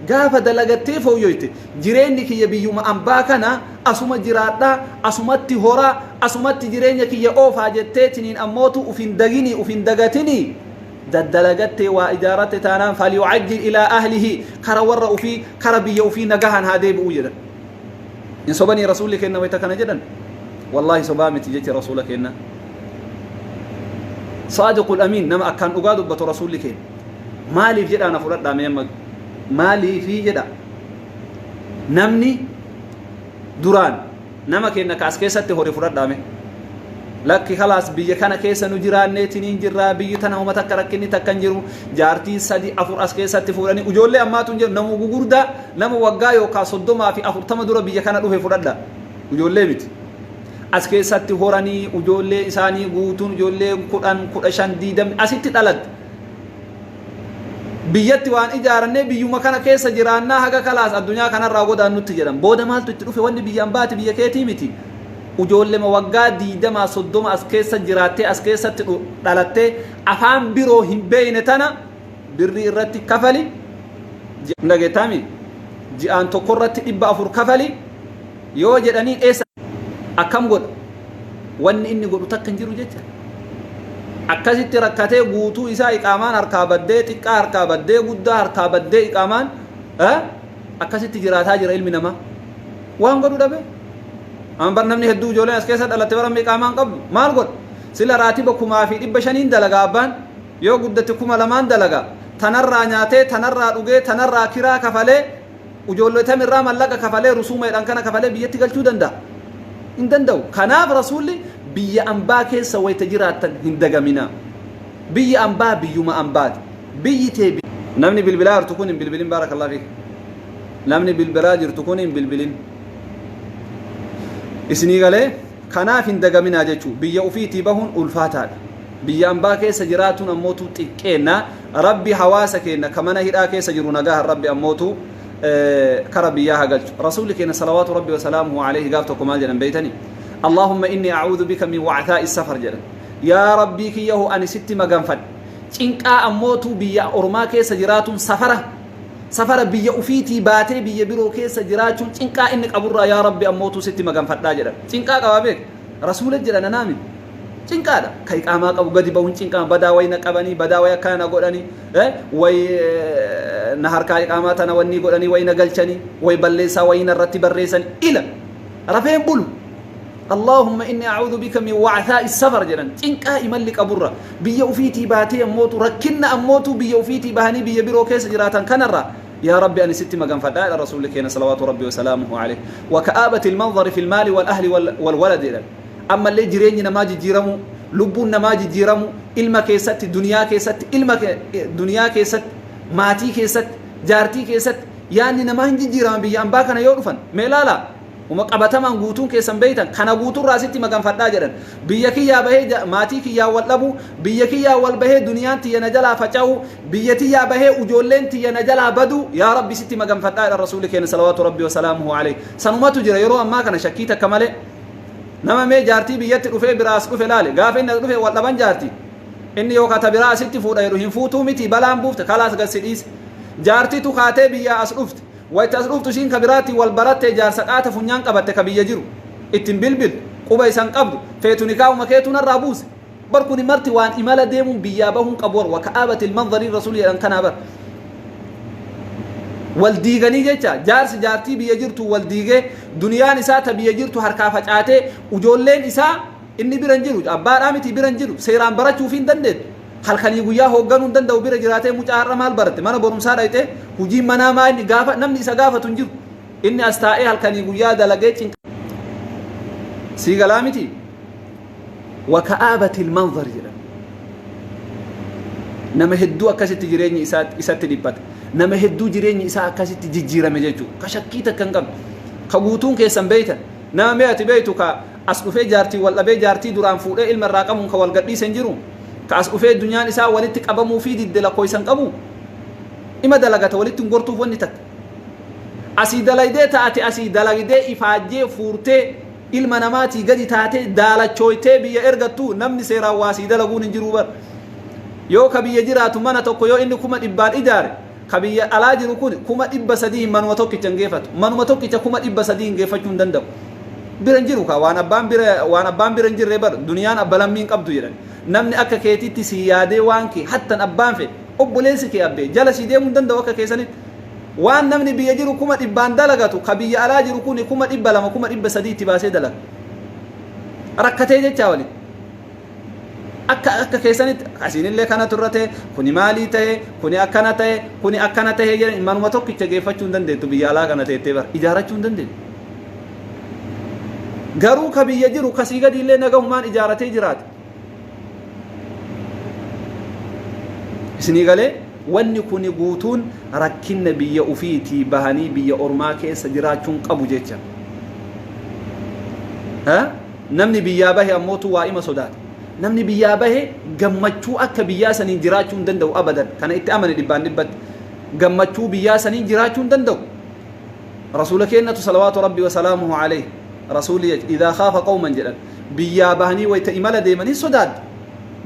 [SPEAKER 2] Gaafa dalagattee fooyyoyte jireenyi kiyya biyyuma ambaa kana asuma jiraadhaa, asumatti horaa, asumatti jireenya kiyya oofaa jetteetiniin ammootu uf hin daginii, uf hin dagatinii. Daddalagattee waa ijaaratte taanaan falyu'ajjil ilaa ahlihi, kara warra ufii, kara biyya ufii nagahaan haa deebi'uu jedhan. Hin sobanii Rasuulli keenna wayta kana jedhan? Wallaahi sobaa miti jechi Rasuula keennaa. Saadiqul amiin, nama akkaan dhugaa dubbatu Rasuulli keenna. Maaliif jedhaa na fudhadhaa mee amma, maaliifii jedha? Namni duraan nama keenna ka as keessatti hore fudhadhaa mee. Lakki, kalaas biyya kana keessa nu jiraanneetiniin jirraa, biyyi tana homa takka rakkinni takka hin jiru, jaartii sadi afur as keessatti fuudhanii ijoollee ammaatu hin jiru, nama gugurdaa, nama waggaa yookaan 30 fi 40 dura biyya kana dhufe fudhadha, ijoollee miti. As keessatti horanii ijoollee isaanii guutuun, ijoollee 10, 15, 20 asitti dhalatte. Biyyatti waan ijaarannee biyyuma kana keessa jiraannaa haga kalaas addunyaa kanarraa godaannutti jedhan. Booda maaltu itti dhufe? Wanni biyyaan baate biyya keetii miti. Ijoollema waggaa 20, 30 as keessa jiraattee, as keessatti dhalattee, afaan biroo hin beekne tana birrii irratti kafali. Dhageettaami, ji'aan tokko irratti 400 kafali yoo jedhanii, eessa akkam godha? Wanni inni godhu takka hin jiru jecha. Akkasitti rakkatee guutuu isaa iqaamaan harkaa baddee, xiqqaa harkaa baddee, guddaa harkaa baddee, iqaamaan akkasitti jiraataa jira. Ilmi namaa waan godhu dhabe. Amma bar namni hedduu, ijoolleen as keessa dhalatte bara iqaamaan qabdu maal godha? Sila raatiba 1500n dalagaa abbaan, yoo guddate 2000n dalagaa, tanarraa nyaatee, tanarraa dhugee, tanarraa kiraa kafalee, ijoollee tamirraa mallaqa kafalee, rusuuma jedhan kana kafalee biyyatti galchuu danda'a? Hin danda'u. Kanaaf Rasuulli biyya ambaa keessa wayta jiraattan hin dagaminaa. Biyya ambaa biyyuma ambaati. Biyyi tee. Namni bilbilaa jirtu kun hin bilbilin, baarakallahu fiik. Namni bilbilaa jirtu kun hin bilbilin. Isinii galee? Kanaaf hin dagaminaa jechuu. Biyya ufiitii bahuun ulfaataadha. Biyya ambaa keessa jiraatuun ammootu xiqqeenna. Rabbi hawaasa keenya ka mana hidhaa keessa jiru nagahan Rabbi ammootu kara biyyaa haa galchu. Rasuulli keenya salawaatu Rabbi wasalaamuhu alayhi gaaf tokko maal jedhan beeytanii? Allahumma inni a'uudhu bika min wa'thaa'i safar jedhan. Yaa Rabbii kiyyahu, ani sitti maganfadhe. Cinqaa ammootu biyya ormaa keessa jiraatuun, safara safara biyya ufiitii baatee biyya biroo keessa jiraachuun cinqaa inni qaburraa yaa Rabbi ammootuu sitti maganfadhaa jedhan. Cinqaa qabaa beek. Rasuula jedhan, anaa miti. Cinqaadha. Ka iqaamaa qabu gadi bahuun cinqaa, badaa wayi na qabanii, badaa wayi akkana na godhanii, wayi na harkaa iqaamaa tana wanni godhanii, wayi na galchanii, wayi balleessaa wayi na irratti barreessanii ila rafeen bulu. Allahumma inni a'uudhu bika min wa'thaa'i safar jedhan. Cinqaa imalli qaburra, biyya ufiitii baatee ammootu rakkinna ammootu biyya ufiitii bahanii biyya biroo keessa jiraatan kanarra yaa Rabbi ani sitti maganfadhaa jedha Rasuulli keenya salawaatu Rabbi wasalaamuhu alayhi. Wa ka'aabati ilmanzari fil maali wal ahli wal walad jedhan. Ammallee jireenyi namaa jijjiiramuu, lubbuun namaa jijjiiramuu, ilma keessatti, duniyaa keessatti, ilma duniyaa keessatti, maatii keessatti, jaartii keessatti yaanni namaa hin jijjiirama biyya ambaa kana yoo dhufan. Mee ilaalaa, uma qabatamaan guutuun keessan beeytan kana guuturraa sitti maganfadhaa jedhan. Biyya kiyyaa bahee maatii kiyyaa wal dhabuu, biyya kiyyaa wal bahee duniyaan tiyya na jalaa faca'uu, biyya tiyyaa bahee ijoolleen tiyya na jalaa baduu, yaa Rabbi sitti maganfadhaa jedhan Rasuulli keenya salawaatu Rabbi wasalaamuhu alayhi. Sanumatu jira yeroo ammaa kana, shakkii takka malee. Nama mee jaartii biyyatti dhufee biraas dhufe laale. Gaafa inni as dhufe wal dhaban jaartii. Inni yookaan ta biraa asitti fuudha jedhu, hin fuutuu miti, balaan buufte, kalaas gad si dhiise. Jaartitu kaatee biyyaa as dhufte. Wayita as dhuftu ishiin ka biraatti wal barattee jaarsa qaata funyaan qabatte ka biyya jiru. Ittiin bilbiltu, quba isan qabdu, feetu nikaahuma keetuu narraa buuse. Bar kuni marti waan imala deemuun biyyaa bahuun qabu war waka'aabati ilmanzarii Rasuulli jedhan kanaa bar. Wal diiganii jecha, jaarsi jaartii biyya jirtu wal diigee, duniyaan isaa ta biyya jirtu harkaa facaatee, ijoolleen isaa inni bira hin jiru, abbaadhaa miti, bira hin jiru, seeraan barachuuf hin dandeettu. Halkanii guyyaa hoogganuu hin danda'u bira jiraatee. Mucaa har'a maal baratte, mana barumsaa dhaqxee, hojiin manaa maa, inni gaafa namni isa gaafatu hin jiru. Inni as taa'ee halkanii guyyaa dalagee cinqa. Sii galaa miti? Waka'aabatil manzar jedhan. Nama hedduu akkasitti jireenyi isaa isatti dhiphate. Nama hedduu jireenyi isaa akkasitti jijjiirame jechuudha. Ka shakkii takka hin qabne. Ka guutuun keessan beeytan. Nama mee ati beeytu ka as dhufee jaartii wal dhabee jaartii duraan fuudhee ilma irraa qabuun ka wal gadhiise hin jiru. Ka as dhufee dunyaan isaa walitti qabamuu fi didde lakkooysa hin qabu. Ima dalagata walitti hin gortuuf wanni takka. Asii dalaydee taate asii dalagdee ifaajjee fuurtee ilma namaatii gadi taatee daalachooytee biyya ergattu namni seeraan waa sii dalaguun hin jiruu bar. Yoo ka biyya jiraatu mana tokko yoo inni 100,000 ijaare ka biyya alaa jiru kun 300,000 manuma tokkicha hin geeffatu. Manuma tokkicha 300,000 geeffachuu hin danda'u. Bira hin jiru kaa waan abbaan bira waan abbaan bira hin jirre bar duniyaan abba lammii hin qabdu jedhan. Namni akka keetiitti sii yaadee waan kee hattan abbaan fedhe obboleessi kee abbee jala sii deemuu hin danda'u akka keessanitti. Waan namni biyya jiru 100,000 dalagatu ka biyya alaa jiru kuni 200,000 300,000 itti baasee dalaga. Rakkatee jechaa waliin. Akka akka keessanitti asiinillee kanatu irra ta'e kuni maalii ta'e kuni akkana ta'e kuni akkana ta'e jedhan manuma tokkicha geeffachuu hin dandeettu biyya alaa kana teettee bara ijaarachuu hin dandeettu. Garuu ka biyya jiru kasii gadi illee nagahumaan ijaaratee jiraata. Isinii galee wanni kuni guutuun rakkinna biyya ufiitii bahanii biyya ormaa keessa jiraachuun qabu jecha. Namni biyyaa bahe ammootu waa ima sodaata. Namni biyyaa bahe gammachuu akka biyyaa saniin jiraachuu hin danda'u abadan. Kana itti amane dhibbaan dhibbatti. Gammachuu biyyaa saniin jiraachuu hin danda'u. Rasuula keennatu salawaatu rabbi wa salaamuhu alayhi. Rasuulli jecha idaa khaafa qawman jedhan. Biyyaa bahanii wayta imala deeman hin sodaadda.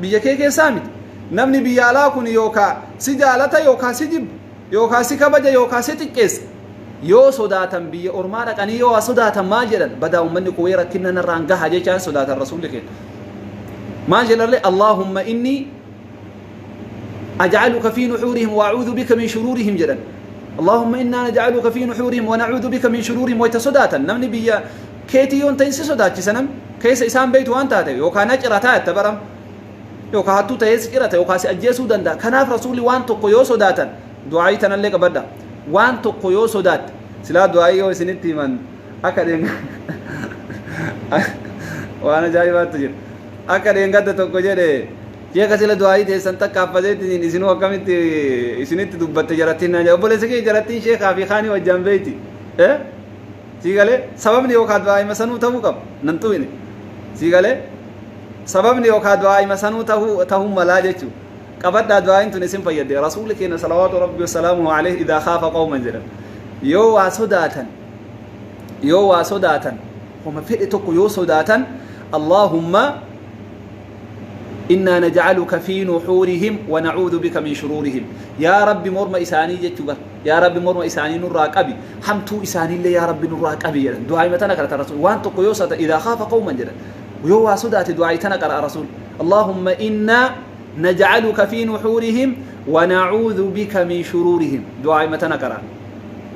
[SPEAKER 2] Biyya kee keessaa miti. Namni biyya alaa kun yookaa si jaalata yookaa si jibba. Yookaa si kabaja yookaa si xiqqeessa. Yoo sodaatan biyya ormaa dhaqanii yoo waa sodaatan maal jedhan? Badaa ummanni koo wayii rakkinna narraan gaha jechaan sodaatan Rasuulli keenya. Maal jedhanle? Allaahumma inni aj'aluka fi nuhuurihim wa a'uudhu bika min shuruurihim jedhan. Allaahumma innaa naj'aluka fi nuhuurihim wa na'uudhu bika min shuruurihim wayta sodaatan namni biyya keetii yoon ta'in si sodaachisa namni keessa isaan beektu waan taate yookaan na cirataa jetta baram yookaan hattuu ta'ee si cirata yookaan si ajjeesuu danda'a. Kanaaf Rasuulli waan tokko yoo sodaatan du'aayii tanallee qabadha. Waan tokko yoo sodaatte silaa du'aayii yoo isinitti himan akka dheenga waan ajaa'ibaatti jira. Akka dheengadda tokko jedhe sheeka sila du'aayii teessan takka affateetiin isinuu akkamitti isinitti dubbatte jarattiin naan jedhe obboleessa kee jarattiin sheekaa fi kaanii wajjaan beeyti. Eh? Sii galee sababni yookaan du'aayima sanuu ta'uu qaba nan xuqine. Sii galee sababni yookaan du'aayima sanuu ta'uu ta'uu malaa jechuudha. Qabadhaa du'aayin tun isin fayyadde rasuulli keenya salawaatu rabbi wasalaamuhu alayhi idaa khaafa qawman jedhan. Yoo waa sodaatan yoo waa sodaatan homa fedhe tokko yoo sodaatan Allaahumma innaa naj'aluka fi nuhuurihim wa na'uudhu bika min shuruurihim. Yaa Rabbi morma isaanii jechuu bar. Yaa Rabbi morma isaanii nurraa qabi. Hamtuu isaaniillee yaa Rabbi nurraa qabi jedhan. Du'aayima tana kadhata Rasuul. Waan tokko yoo sodaatan idaa khaafa qawman jedhan. Yoo waa sodaate du'aayi tana qara'a Rasuul. Allaahumma innaa naj'aluka fi nuhuurihim wa na'uudhu bika min shuruurihim. Du'aayima tana qara'a.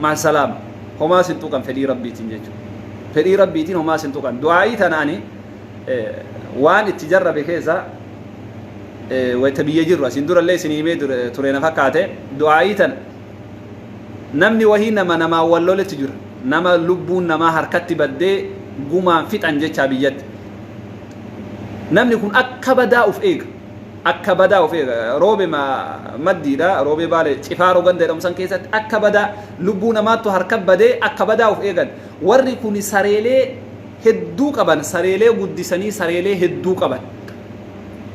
[SPEAKER 2] Ma'a salaama. Homaa sin tuqan fedhii Rabbiitiin jechuudha. Fedhii Rabbiitiin homaa sin tuqan. Du'aayii tana ani waan itti jarrabe keessa wayta biyya jirru asiin durallee isin himee ture na fakkaate du'aayii tana namni wahii nama namaan wal loletti jira nama lubbuun namaa harkatti baddee gumaan fixan jechaa biyyatti namni kun akka badaa uf eega akka badaa of eega roobe maddiidha roobee baale cifaaroo ganda jedhamu san keessatti akka badaa lubbuu namaattu harka badee akka badaa of eegan warri kun sareelee hedduu qaban sareelee guddisanii sareelee hedduu qaban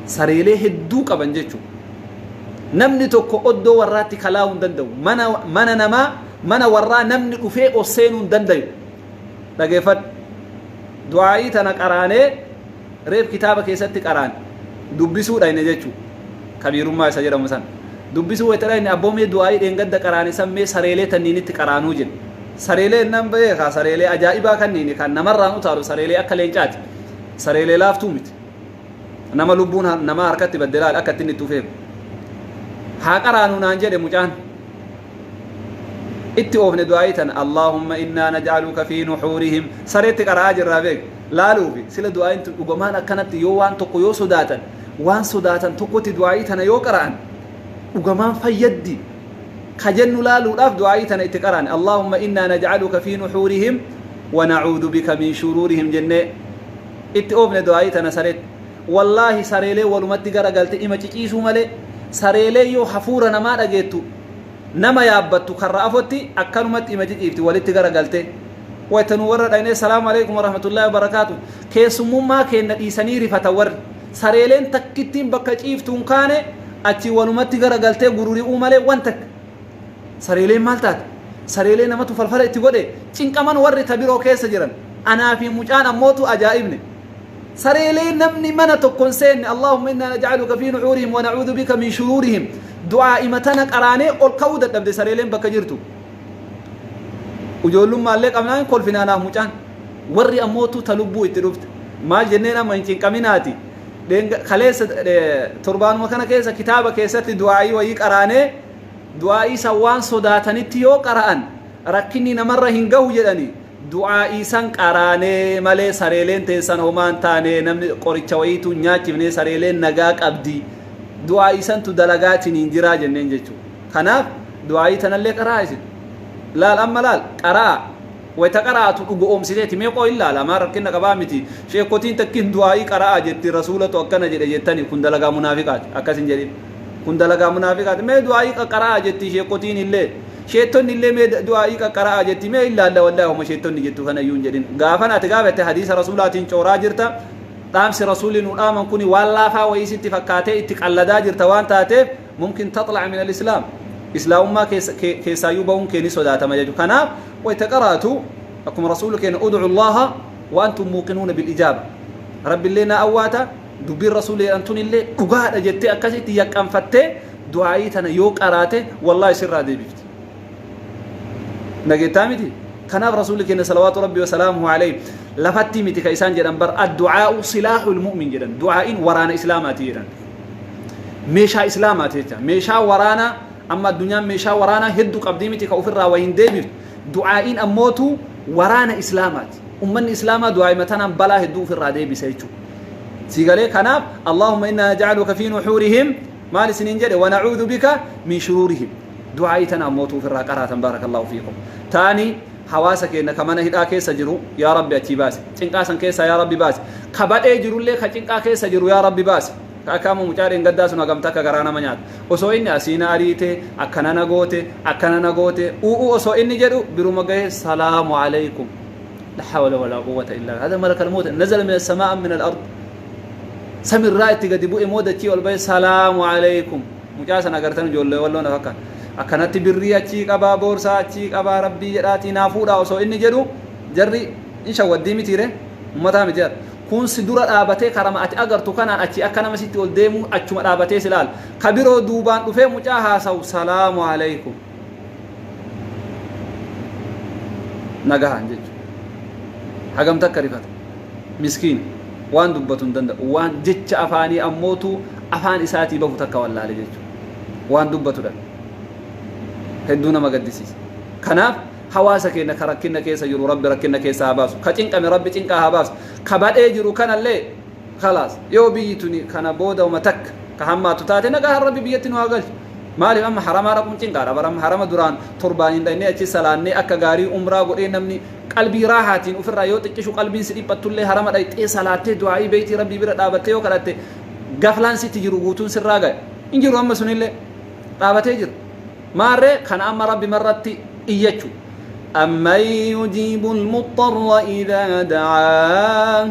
[SPEAKER 2] sareelee hedduu qaban jechuudha. Namni tokko oddoo warraatti kalaa'uu hin danda'u. Mana mana namaa mana warraa namni dhufee ol seenuu hin danda'u. Dhageeffadhu. Du'aa'ii tana qaraanee reef kitaaba keessatti qaraane dubbisuu dhayne jechuudha. Kabiirummaa isa jedhamu sana. Dubbisuu wayita dhayne abboo mee du'aa'ii dheengadda qaraane san mee sareelee tanniinitti qaraanuu jedhe. Sareelee nan beeka sareelee ajaa'ibaa kanniini kan namarraan utaalu sareelee akka leencaati. Sareelee laaftuu miti. Nama lubbuun namaa harkatti badde laal akka ittiin itti ufeeku. Haa qaraanuu naan jedhe mucaan. Itti oofne du'aa'ii tana Allaahumma innaa naj'aluka fi nuhuurihim sareetti qara'aa jirraa beek laaluufi sila du'aa'iin tun dhugamaan akkanatti yoo waan tokko yoo sodaatan waan sodaatan tokkotti du'aa'ii tana yoo qara'an dhugamaan fayyaddi. Ka jennu laaluudhaaf du'aa'ii tana itti qaraane. Allaahumma innaa naj'aluka fi nuhuurihim wa na'uudhu bika min shuruurihim jennee itti oofne du'aa'ii tana sareetti. Wallaahi sareelee walumatti garagalte ima ciciisuu malee, sareelee yoo hafuura namaa dhageettu nama yaabbattu karra afotti akkanumatti ima ciciifti walitti garagaltee. Wayta nu warra dhaynee salaamu alaikum warahmatullaahi wabarakaatu, keessummummaa keenna dhiisanii rifatan warri. Sareeleen takkittiin bakka ciiftu hin kaane, achi walumatti garagaltee gururi'uu malee wan takka. Sareeleen maal taate? Sareelee namatu falfala itti godhe, cinqaman warri ta biroo keessa jiran. Anaa fi mucaan ammootu ajaa'ibne. Sareelee namni mana tokko hin seenne, Allaahumma innaa naj'aluka fi nuhuurihim wa na'uudhu bika min shuruurihim. Du'aa'ima tana qaraanee ol ka'uu dadhabde sareeleen bakka jirtu. Ijoollummaallee qabnaa hin kolfina anaaf mucaan. Warri ammootu ta lubbuu itti dhufte. Maal jenneen amma hin cinqaminaati. Kaleessa torbaanuma kana keessa kitaaba keessatti du'aa'ii wayii qaraanee, du'aa'ii san waan sodaatanitti yoo qara'an rakkinni namarra hin gahu jedhani, du'aa'ii san qaraanee malee sareeleen teessan homaa hin taane, namni qoricha wayiitu hin nyaachifne, sareeleen nagaa qabdi, du'aa'ii santu dalagaatiin hin jiraa jenneen jechuudha. Kanaaf du'aa'ii tanallee qara'aa isin. Laal amma laal qara'aa. Wayta qara'atu dhugo'oomsiteeti mee qoo ilaala maa rakkinna qabaa miti, sheekotiin takkin du'aa'ii qara'aa jetti, rasuulatu akkana jedhe jettani, kun dalagaa munaafiqaati, akkas hin jedhin, kun dalagaa munaafiqaati. Mee du'aa'ii qaqqara'aa jetti sheekotiin illee, sheettonni illee, mee du'aa'ii qaqqara'aa jetti, mee ilaalla, wallaahi homa sheettonni jettu kana iyyuu hin jedhin. Gaafan ati gaafette hadiisa rasuulaatiin cooraa jirta, dhaamsi rasuulli nu dhaaman kuni waan laafaa wayii sitti fakkaatee itti qalladaa jirta waan taateef, mumkin taxla'a min al-islaam, islaamummaa keessaayyuu bahuun kee ni sodaatama jechuudha. Kanaaf wayta qaraatu akkuma rasuulli keenya ud'u Allaha wa antum muuqinuuna bil ijaaba, rabbillee na awwaata, dubbiin rasuulli jedhan tunillee dhugaadha jettee akkasitti yaqqanfattee du'aa'ii tana yoo qaraate, wallaahi sirraa deebifti. Nageettaa miti? Kanaaf rasuulli keenya salawaatu rabbi wasalaamuhu alayhi lafatti miti ka isaan jedhan bar, addu'aa'u silaahul mu'min jedhan, du'aa'iin waraana islaamaati jedhan, meeshaa islaamaati jecha. Meeshaa waraanaa amma addunyaan meeshaa waraanaa hedduu qabdii miti ka ofirraa wayiin deebiftu, du'aa'iin ammootu waraana islaamaati. Ummanni islaamaa du'aa'ima tanaan balaa hedduu ofirraa deebisa jechuudha. Si galee? Kanaaf Allahumma innaa naj'aluka fi nuhuurihim maal isiniin jedhe, wa na'uudhu bika min shuruurihim, du'aa'ii tana ammootu ofirraa qaraatan. Baarakallahu fiikum. Taani hawaasa keenya ka mana hidhaa keessa jiru yaa rabbi achii baase, cinqaa san keessaa yaa rabbi baase. Ka badhee jirullee, ka cinqaa keessa jiru yaa rabbi baase. Ka akka amma mucaa dheengaddaa sun hagam takka garaa nama nyaata. Osoo inni asii na ariite, akkana na goote, akkana na goote, u'u osoo inni jedhu biruma gahee salaamu alaykum. La hawla wala quwwata illa billah. Hada malakal mawt nazala min as-samaa am min al-ard? Samirraa itti gadi bu'e moo dachii ol ba'e? Salaamu alaykum. Mucaa sana agartan, ijoollee walloo na fakkaata. Akkanatti birrii achii qabaa, boorsaa achii qabaa, rabbii jedhaatii naa fuudhaa osoo inni jedhu, jarri in shawwaddii mitiire, ummataa miti jara. Kun si dura dhaabatee karama ati agartu kanaan achi akka nama sitti ol deemuu achuma dhaabatee si laala. Ka biroo duubaan dhufee mucaa haasawu salaamu alaykum. Nagahaan jechuudha. Hagam takka rifata. Miskiin waan dubbatu hin danda'u. Waan jecha afaanii ammootu afaan isaatii bahu takka wallaale jechuudha. Waan dubbatu dhabe. Hedduu nama gaddisiisa. Kanaaf hawaasa keenya ka rakkinna keessa jiru rabbi rakkinna keessa haa baasu. Ka cinqame rabbi cinqaa haa baasu. Ka badhee jiru kanallee khalaas, yoo biyyi tuni kana booda uma takka ka hammaatu taate, nagahaan rabbi biyyatti nu haa galchu. Maaliif amma haramaa dhaquun cinqaadha bara amma. Harama duraan torbaan hin dhaqnee achi salaannee akka gaarii umraa godhee, namni qalbii raahaatiin ofirraa yoo xiqqishu qalbiin si dhiphattullee, harama dhaqxee salaattee du'aa'ii beeytii rabbii bira dhaabattee yoo kadhatte gaflaan sitti jiru guutuun sirraa ga'e. Hin jiru, amma sunillee dhaabatee jira. Maarree kana amma rabbi marratti iyyachu. Amman yujiibu almuxxarra idaa da'aa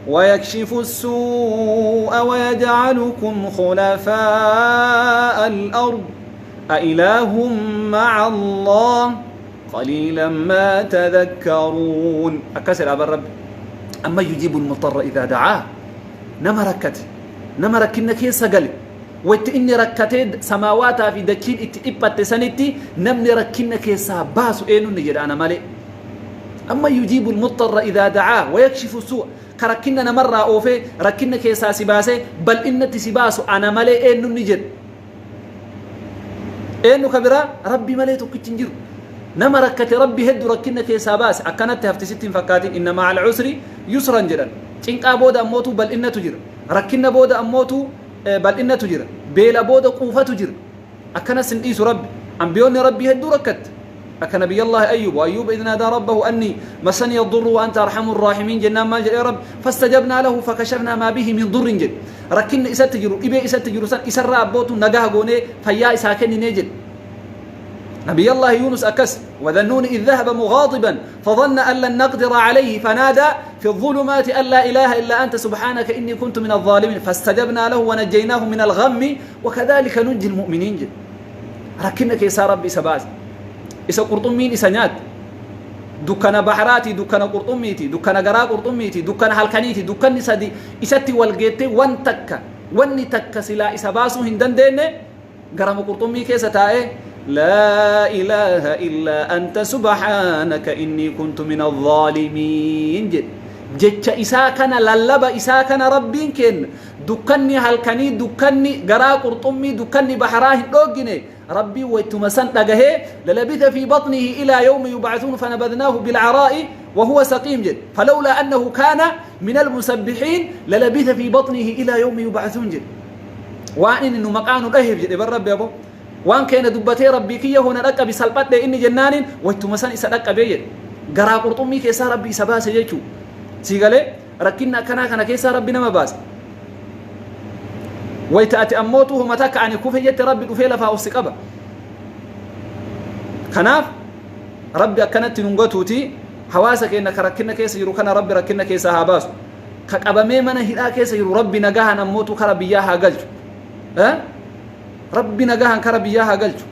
[SPEAKER 2] ويكشف السوء ويجعلكم خلفاء الأرض أإله مع الله قليلا ما تذكرون. أكسر أبا الرب، أما يجيب المضطر إذا دعاه، نما ركت نما ركنا كيسا قال wayta inni rakkatee samaawaataa fi dachiin itti dhiphatte sanitti namni rakkina keessaa baasu eenyuun jedha ana malee. Amma yujiibu almuxxarra idaa da'aa wayakshifu su'a, ka rakkinna namarraa oofee rakkinna keessaa si baasee bal'innatti si baasu ana malee eenyuun ni jedha. Eenyu ka biraa rabbi malee tokkichi hin jiru. Nama rakkate rabbi hedduu rakkinna keessaa baase, akkanatti hafti sitti hin fakkaatin, inna ma'al usri yusran jedhan. Cinqaa booda ammootu bal'innatu jira. Rakkinna booda ammootu bal'innatu jira. Beela booda quufatu jira. Akkanas hin dhiisu rabbi. Ambiyoonni Rabbii hedduu rakkatte. Akka Nabiyyallaahi Ayyuub, wa Ayyuuba idh naadaa rabbahu annii massaniya ddurru wa anta arhamu rraahimiin jennaan maal jedhee Rabbi? Fastajabnaa lahu fakashafnaa maa bihi min durrin jedhe. Rakkinna isatti jiru, dhibee isatti jiru san isarraa abbootu nagaha goonee fayyaa isaa kenninee jedhe. Nabiyyallaahi Yuunus akkas, wa dhannuuni idh dhahaba mughaadiban fadhanna an lan naqdira alayhi fanaadaa fi dhulumaati an laa ilaaha illaa anta subhaanaka innii kuntu min adh-dhaalimiin fastajabnaa lahu wa najjaynaahu min al-ghammi wa kadhaalika nunji al-mu'miniin jedhe. Rakkinna keessaa Rabbi isa baase. Isa qurxummiin isa nyaatte. Dukkana bahraati, dukkana qurxummiiti, dukkana garaa qurxummiiti, dukkana halkaniiti, dukkanni sadi isatti wal geettee wan takka, wanni takka silaa isa baasuu hin dandeenne garama qurxummii keessa taa'ee laa ilaaha illaa anta subhaanaka innii kuntu min adh-dhaalimiin jedhe. Jecha isaa kana lallaba isaa kana Rabbiin kenna. Dukkanni halkanii, dukkanni garaa qurxummii, dukkanni baharaa hin dhooggine. Rabbiin waytuma san dhagahee lalabitha fi baxnihi ilaa yawmi yub'athuun fanabadnaahu bil'araa'i wa huwa saqiim jedhe. Falawlaa annahu kaana min almusabbihiin lalabitha fi baxnihi ilaa yawmi yub'athuun jedhe. Waan inni nu maqaa nu dhaheef jedhe bar Rabbi aboo. Waan keena dubbatee Rabbii kiyya hoo na dhaqqabi salphadhe inni jennaaniin waytuma san isa dhaqqabee jedhe. Garaa qurxummii keessaa Rabbi isa baase jechuu. Sii galee? Rakkinna akkanaa kana keessaa Rabbi nama baasa. Wayta ati ammootu homa takka ani kufe jette Rabbi dhufee lafaa of si qaba. Kanaaf Rabbi akkanatti nun gatuuti hawaasa keenya ka rakkinna keessa jiru kana Rabbi rakkinna keessaa haa baasu. Ka qabamee mana hidhaa keessa jiru Rabbi nagahaan ammootu kara biyyaa haa galchu. Rabbi nagahaan kara biyyaa haa galchu.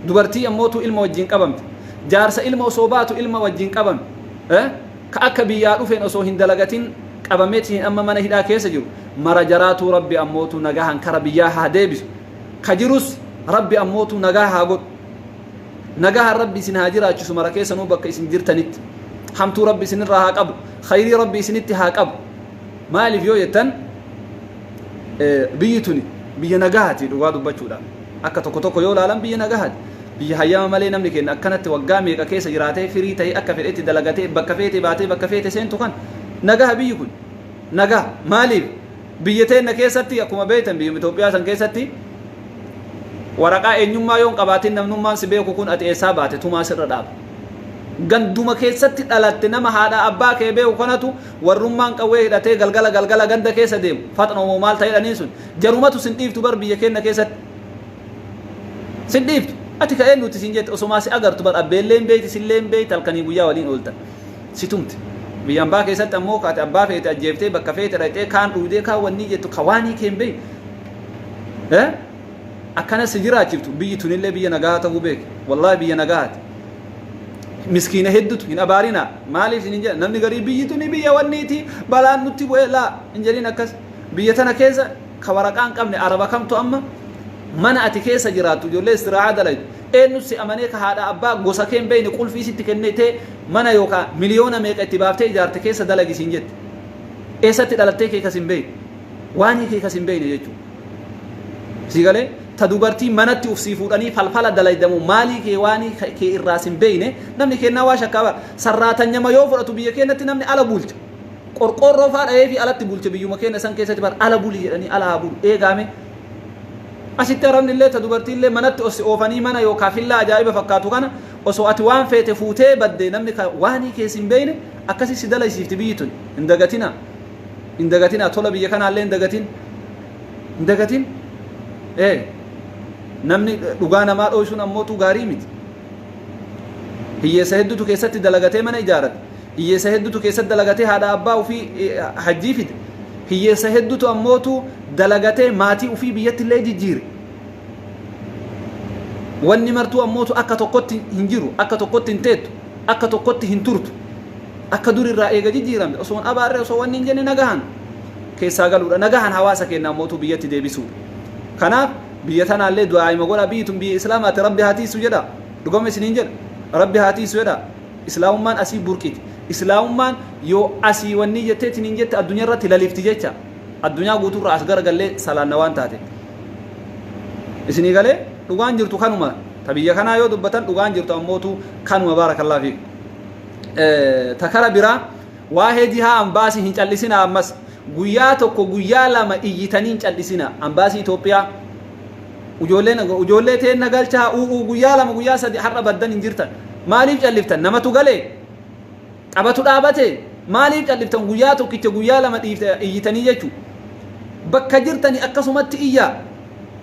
[SPEAKER 2] Dubartii ammootu ilma wajjin qabamte. Jaarsa ilma osoo baatu ilma wajjin qabame. Ka akka biyyaa dhufeen osoo hin dalagatin qabameetiin amma mana hidhaa keessa jiru mara jaraatuu Rabbi ammootuu nagahaan kara biyyaa haa deebisu. Ka jirus Rabbi ammootuu nagaa haa godhu. Nagahaan Rabbi isin haa jiraachisu mara keessanuu bakka isin jirtanitti. Hamtuu Rabbi isinirraa haa qabu. Khayrii Rabbi isinitti haa qabu. Maaliif yoo jettan biyyi tuni biyya nagahaati dhugaa dubbachuudhaan. Akka tokko tokko yoo laalan biyya nagahaati. Biyya hayyama malee namni keenya akkanatti waggaa meeqa keessa jiraatee firii ta'ee akka fedhetti dalagatee bakka feete baatee bakka feete seentu kan nagaha biyyi kun. Nagaha. Maaliif? Biyya teenna keessatti akkuma beektan biyya Itoophiyaa san keessatti waraqaa eenyummaa yoo hin qabaatin namnummaan si beeku kun ati eessaa baate tumaa sirra dhaaba. Ganduma keessatti dhalatte nama haadha abbaa kee beeku kanatu warrummaan qawwee hidhatee galgala galgala ganda keessa deemu. Faxnoo moo maal ta'e jedhaniin sun. Jarumatu sin dhiiftu bar biyya keenya keessatti. Sin dhiiftu. Ati ka eenyuti sin jette osomaa si agartu bar abbeellee hin beekti sillee hin beekti halkanii guyyaa waliin ooltan. Si tumti. Biyya ambaa keessatti ammoo ka ati abbaa feete ajjeeftee bakka feete dhaqxee kaan dhuydee kaan wannii jettu ka waanii kee hin beekne. Eh? Akkana si jiraachiftu biyyi tunillee biyya nagaa ta'uu beeki. Wallaahi biyya nagaati. Miskiina heddutu hin abaarinaa. Maaliif isin hin jedhan namni garii biyyi tuni biyya wanniiti balaan nutti bu'ee laa hin jedhin akkas. Biyya tana keessa ka waraqaa hin qabne araba kamtu amma mana ati keessa jiraattu ijoollee istiraahaa dalaydu eenyu si amanee ka haadha abbaa gosa kee hin beekne qulfii sitti kennitee mana yookaan miliyoona meeqa itti baaftee ijaarte keessa dalagi siin jette eessatti dhalattee kee kas hin beekne waanii kee kas hin beekne jechuudha. Sii galee ta dubartii manatti uf sii fuudhanii falfala dalaydamu maalii kee waanii kee irraa sin beekne namni kennaa waa shakkaa bara sarraatanyama yoo fudhatu biyya keenyatti namni ala bulcha. Qorqoorroo faa dhayeefii alatti bulche biyyuma keenya san keessatti bar ala buli jedhanii ala haa bulu eegaame. Asitti arabni illee ta dubartii illee manatti ossi oofanii mana yookaa fillaa ajaa'iba fakkaatu kana osoo ati waan feete fuutee badde namni ka waanii keessa hin beekne akkasi si dalaysiifti biyyi tun hin dagatinaa. Hin dagatinaa tola biyya kanaallee hin dagatin. Hin dagatin. Ee namni dhugaa namaa dhooysuun ammootu gaarii miti. Hiyyeessa hedduutu keessatti dalagatee mana ijaarate. Hiyyeessa hedduutu keessatti dalagatee haadha abbaa ofii hajjii fide. Hiyyeessa hedduutu ammootu dalagatee maatii ofii biyyatti illee jijjiire. Wanni martuu ammootu akka tokkotti hin jiru, akka tokkotti hin teettu, akka tokkotti hin turtu. Akka durirraa eega jijjiiramte osoo hin abaarre osoo wanni hin jenne nagahan keessaa galuudha. Nagahan hawaasa keenya ammootu biyyatti deebisuudha. Kanaaf biyya tanaallee du'aa'ima godha biyyi tun biyya islaamaati rabbi haa tiisu jedha. Dhugama isiniin jedha. Rabbi haa tiisu jedha. Islaamummaan asii burqiti. Islaamummaan yoo asii wannii jetteetiin hin jette addunyaa irratti lalifti jecha. Addunyaa guutuurraa as garagallee salaanna waan taate. Isinii galee dhugaan jirtu kanuma. Ta biyya kanaa yoo dubbatan dhugaan jirtu ammootu kanuma baarakallaa fiik. Ta kara biraa waa'ee jihaa ambaasii hin callisinaa ammas. Guyyaa tokko guyyaa lama iyyitanii hin callisinaa. Ambaasii Itoophiyaa. Ijoolleen ijoollee teenna galchaa u'uu guyyaa 2 guyyaa 3 har'a baddan hin jirtan. Maaliif calliftan? Namatu galee? Qabatu dhaabate? Maaliif calliftan? Guyyaa tokkicha guyyaa 2 dhiifte iyyitanii jechuudha. Bakka jirtani akkasumatti iyyaa.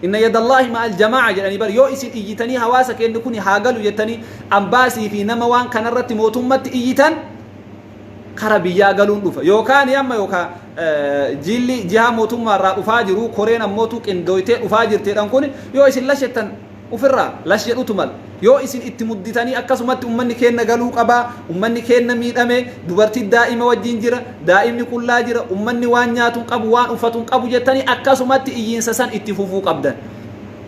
[SPEAKER 2] Inna yadallaahi ma'al jamaa'a jedhanii bar yoo isin iyyitanii hawaasa keenya kun haa galu jettanii ambaasii fi nama waan kanarratti mootummatti iyyitan kara biyyaa galuun dhufa. Yookaan amma yookaan jilli jihaa mootummaa irraa dhufaa jiru koreen ammootu qindooytee dhufaa jirteedhaan kun yoo isin lashettan ofirraa lash jedhutu mala. Yoo isin itti mudditanii akkasumatti ummanni keenna galuu qabaa, ummanni keenna miidhame, dubartii daa'ima wajjin jira, daa'imni qullaa jira, ummanni waan nyaatu hin qabu, waan uffatu hin qabu jettanii akkasumatti iyyiinsa san itti fufuu qabdan.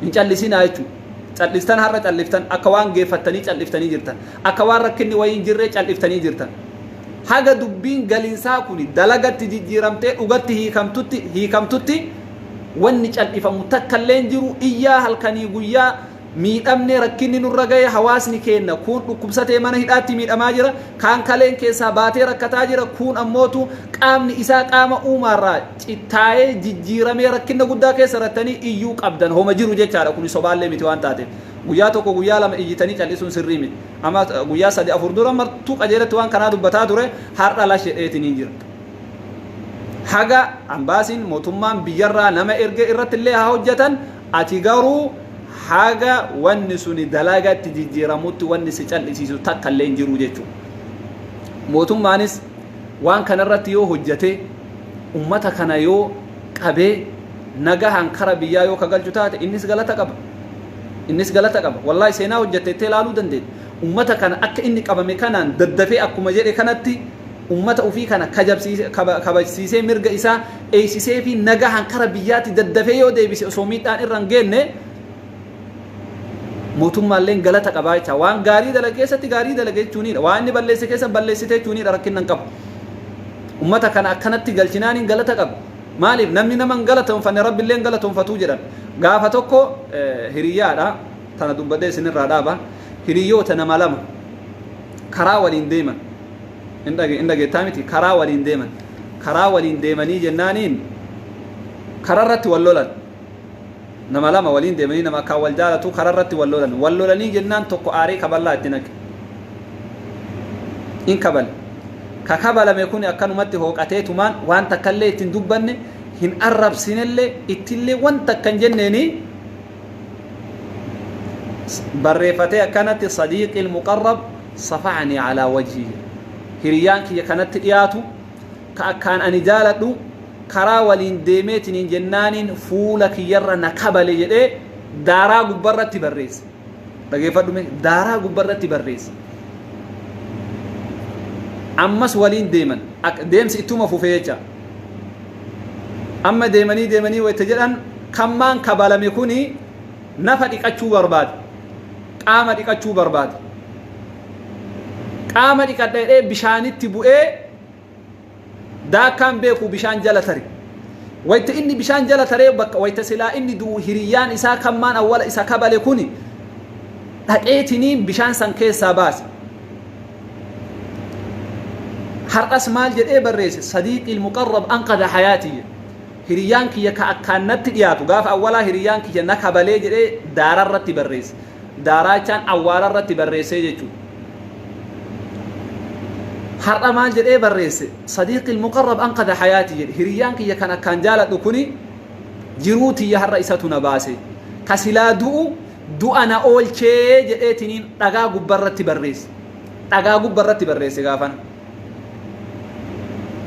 [SPEAKER 2] Hin callisinaa jechuudha. Callistan har'a calliftan akka waan geeffattanii calliftanii jirtan. Akka waan rakkinni wayii hin jirree calliftanii jirtan. Haga dubbiin galinsaa kuni dalagatti jijjiiramtee dhugatti hiikamtutti wanni cal'ifamu takka illee hin jiru. Iyyaa halkanii guyyaa miidhamne, rakkinni nurra gahe, hawaasni keenna kuun dhukkubsatee mana hidhaatti miidhamaa jira, kaan kaleen keessaa baatee rakkataa jira, kuun ammootu qaamni isaa qaama uumaarraa cittaa'ee jijjiiramee rakkinna guddaa keessa rattanii iyyuu qabdan homa jiru jechaadha. Kuni sobaallee miti waan taateef. Guyyaa 1 guyyaa 2 iyyitanii cal'isuun sirrii miti. Amma guyyaa 3 4 dura martuu qajeelatti waan kanaa dubbataa ture, har'a lash jedheetiin jira. Haga ambaasiin mootummaan biyyarraa nama erge irratti illee haa hojjetan, ati garuu haga wanni suni dalagatti jijjiiramutti wanni si cal'isiisu takka illee hin jiru jechuudha. Mootummaanis waan kanarratti yoo hojjete, ummata kana yoo qabee nagahaan kara biyyaa yoo kagalchu taate, innis galata qaba. Innis galata qaba. Wallaahi seenaa hojjette ittee ilaaluu dandeenya. Ummata kana akka inni qabame kanaan daddafee akkuma jedhe kanatti ummata ofii kana kabajsiisee mirga isaa eeysisee fi nagahaan kara biyyaatti daddafee yoo deebise osoo miidhaan irra hin geenne, mootummaalleen galata qabaa jecha. Waan gaarii dalage keessatti gaarii dalage jechuunidha. Waan inni balleesse keessa balleessite jechuunidha, rakkinna hin qabu. Ummata kana akkanatti galchinaaniin galata qaba. Maaliif namni nama hin galatoonfanne Rabbillee hin galatoonfatuu jedhan. Gaafa tokko hiriyyaadha. Tana dubbadhee isinirraa dhaaba. Hiriyyoota nama lama karaa waliin deeman. Hin dhageettaa miti, karaa waliin deeman. Karaa waliin deemanii jennaaniin kararratti wal lolan. Nama lama waliin deemanii, nama akkaan wal jaalatu, kararratti wal lolan. Wal lolanii jennaan tokko aaree kaballaa itti naqe. In kabale. Ka kabalame kun akkanumatti hooqatee tumaan waan takkallee ittiin dubbanne, hin arrabsinellee, ittillee wanta akka hin jenneeni barreeffatee akkanatti: "Sadiiqi almuqarrab safa'anii alaa wajhii." Hiriyyaan kiyya kanatti dhiyaatu ka akkaan ani jaaladhu karaa waliin deemeetiniin jennaaniin fuula kiyyarra na kabale jedhee daaraa gubbarratti barreesse. Dhageeffadhu mee, daaraa gubbarratti barreesse. Ammas waliin deeman, deemsi ittuma fufee jecha. Amma deemanii deemanii wayita jedhan kammaan kabalame kuni nafa dhiqachuu barbaade. Qaama dhiqachuu barbaade. Qaama dhiqadha jedhee bishaanitti bu'ee daakkaan beeku bishaan jala tare. Wayita inni bishaan jala taree bakka wayita silaa inni du'u, hiriyyaan isaa kammaan awwala isa kabale kuni dhaqeetiniin bishaan san keessaa baase. Har'as maal jedhee barreesse? "Sadiiqi almuqarrab anqadha hayaatii" jedhe. Hiriyyaan kiyya ka akkaan natti dhiyaatu gaafa awwalaa hiriyyaan kiyya na kabalee jedhee daararratti barreesse. Daaraa jechaan awwaararratti barreessee jechuudha. Har'a maal jedhee barreesse? "Sadiiqi almuqarrab anqadha hayaatii" jedhe. Hiriyyaan kiyya kan akkaan jaaladhu kuni jiruu tiyya har'a isatu na baase. Ka silaa du'u du'a na oolchee jedheetiniin dhagaa gubbarratti barreesse. Dhagaa gubbarratti barreesse gaafana.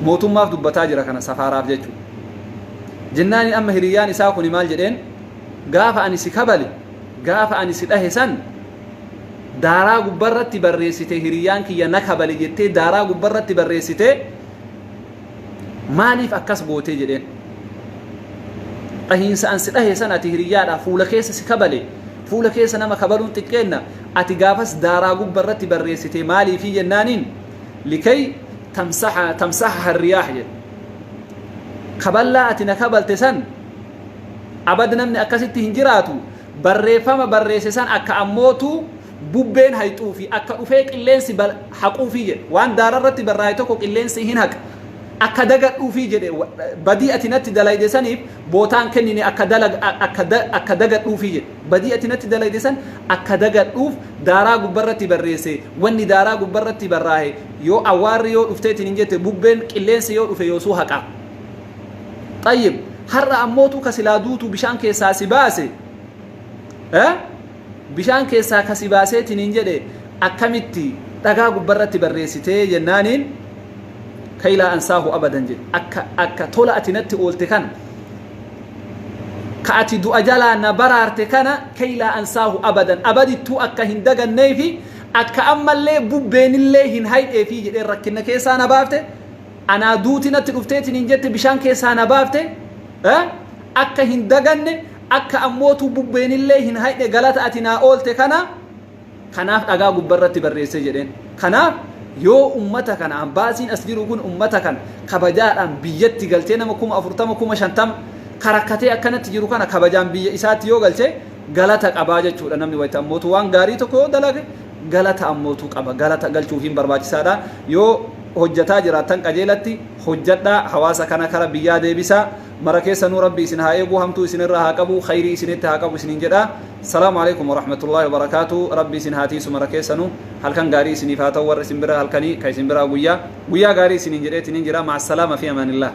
[SPEAKER 2] Mootummaaf dubbataa jira kana, safaaraaf jechuudha. Jennaaniin amma hiriyyaan isaa kuni maal jedheen? Gaafa ani si kabale, gaafa ani si dhahe san daaraa gubbarratti barreessite, hiriyyaan kiyya na kabale jettee daaraa gubbarratti barreessite, maaliif akkas gootee jedheen. Dhahiinsa an si dhahe san, ati hiriyyaadha, fuula keessa si kabale, fuula keessa nama kabaluun xiqqeenna, ati gaafas daaraa gubbarratti barreessite maaliifi jennaaniin, likay tamsaha riyaah jedhe. Kaballaa ati na kabalte san abad namni akkasitti hin jiraatu, barreeffama barreesse san akka ammootu bubbeen hayxuufi akka dhufee qilleensi haquufi jedhe. Waan daararratti barraa'e tokko qilleensi hin haqa. Akka dagadhuufii jedhe, badii ati natti dalayde saniif bootaan kennine, akka dalag akka akka dagadhuufii jedhe. Badii ati natti dalayde san akka dagadhuuf daaraa gubbarratti barreesse. Wanni daaraa gubbarratti barraahe yoo awwaarri yoo dhufteetiin hin jette, bubbeen qilleensi yoo dhufe yoosuu haqa. Xayyib, har'a ammootu ka silaa duutu bishaan keessaa si baase, bishaan keessaa ka si baaseetiin hin jedhe, akkamitti dhagaa gubbarratti barreessitee jennaaniin, kaylaa ansaahu abadan jedhe. Akka tola ati natti oolte kana, ka ati du'a jalaa na baraarte kana, kaylaa ansaahu abadan, abadittuu akka hin daganneefi, akka ammallee bubbeenillee hin haydheefi jedhee. Rakkinna keessaa na baafte, anaa duuti natti dhufteetiin hin jette, bishaan keessaa na baafte, akka hin daganne, akka ammootu bubbeenillee hin haydhe galata ati naa oolte kana, kanaaf dhagaa gubbarratti barreesse jedheen. Kanaaf yoo ummata kana, ambaasiin as jiru kun ummata kana kabajaadhaan biyyatti galchee, nama 40,000, 50,000 karakkatee akkanatti jiru kana kabajaan biyya isaatti yoo galche, galata qabaa jechuudha. Namni wayita ammootu waan gaarii tokko yoo dalage galata ammootu qaba. Galata galchuufiin barbaachisaadha. Yoo hojjataa jiraattan qajeelatti hojjadhaa, hawaasa kana kara biyyaa deebisaa. Mara keessanuu Rabbi isin haa eeguu, hamtuu isinirraa haa qabu, khayrii isinitti haa qabu isiniin jedha. Salaamu alaikum warahmatullaahi wabarakaatu. Rabbi isin haa tiisu. Mara keessanuu halkan gaarii isiniif haa ta'u. Warra isin bira halkanii, ka isin biraa guyyaa, guyyaa gaarii isiniin jedheetiniin jira. Ma'a salaama, fi amaanillah.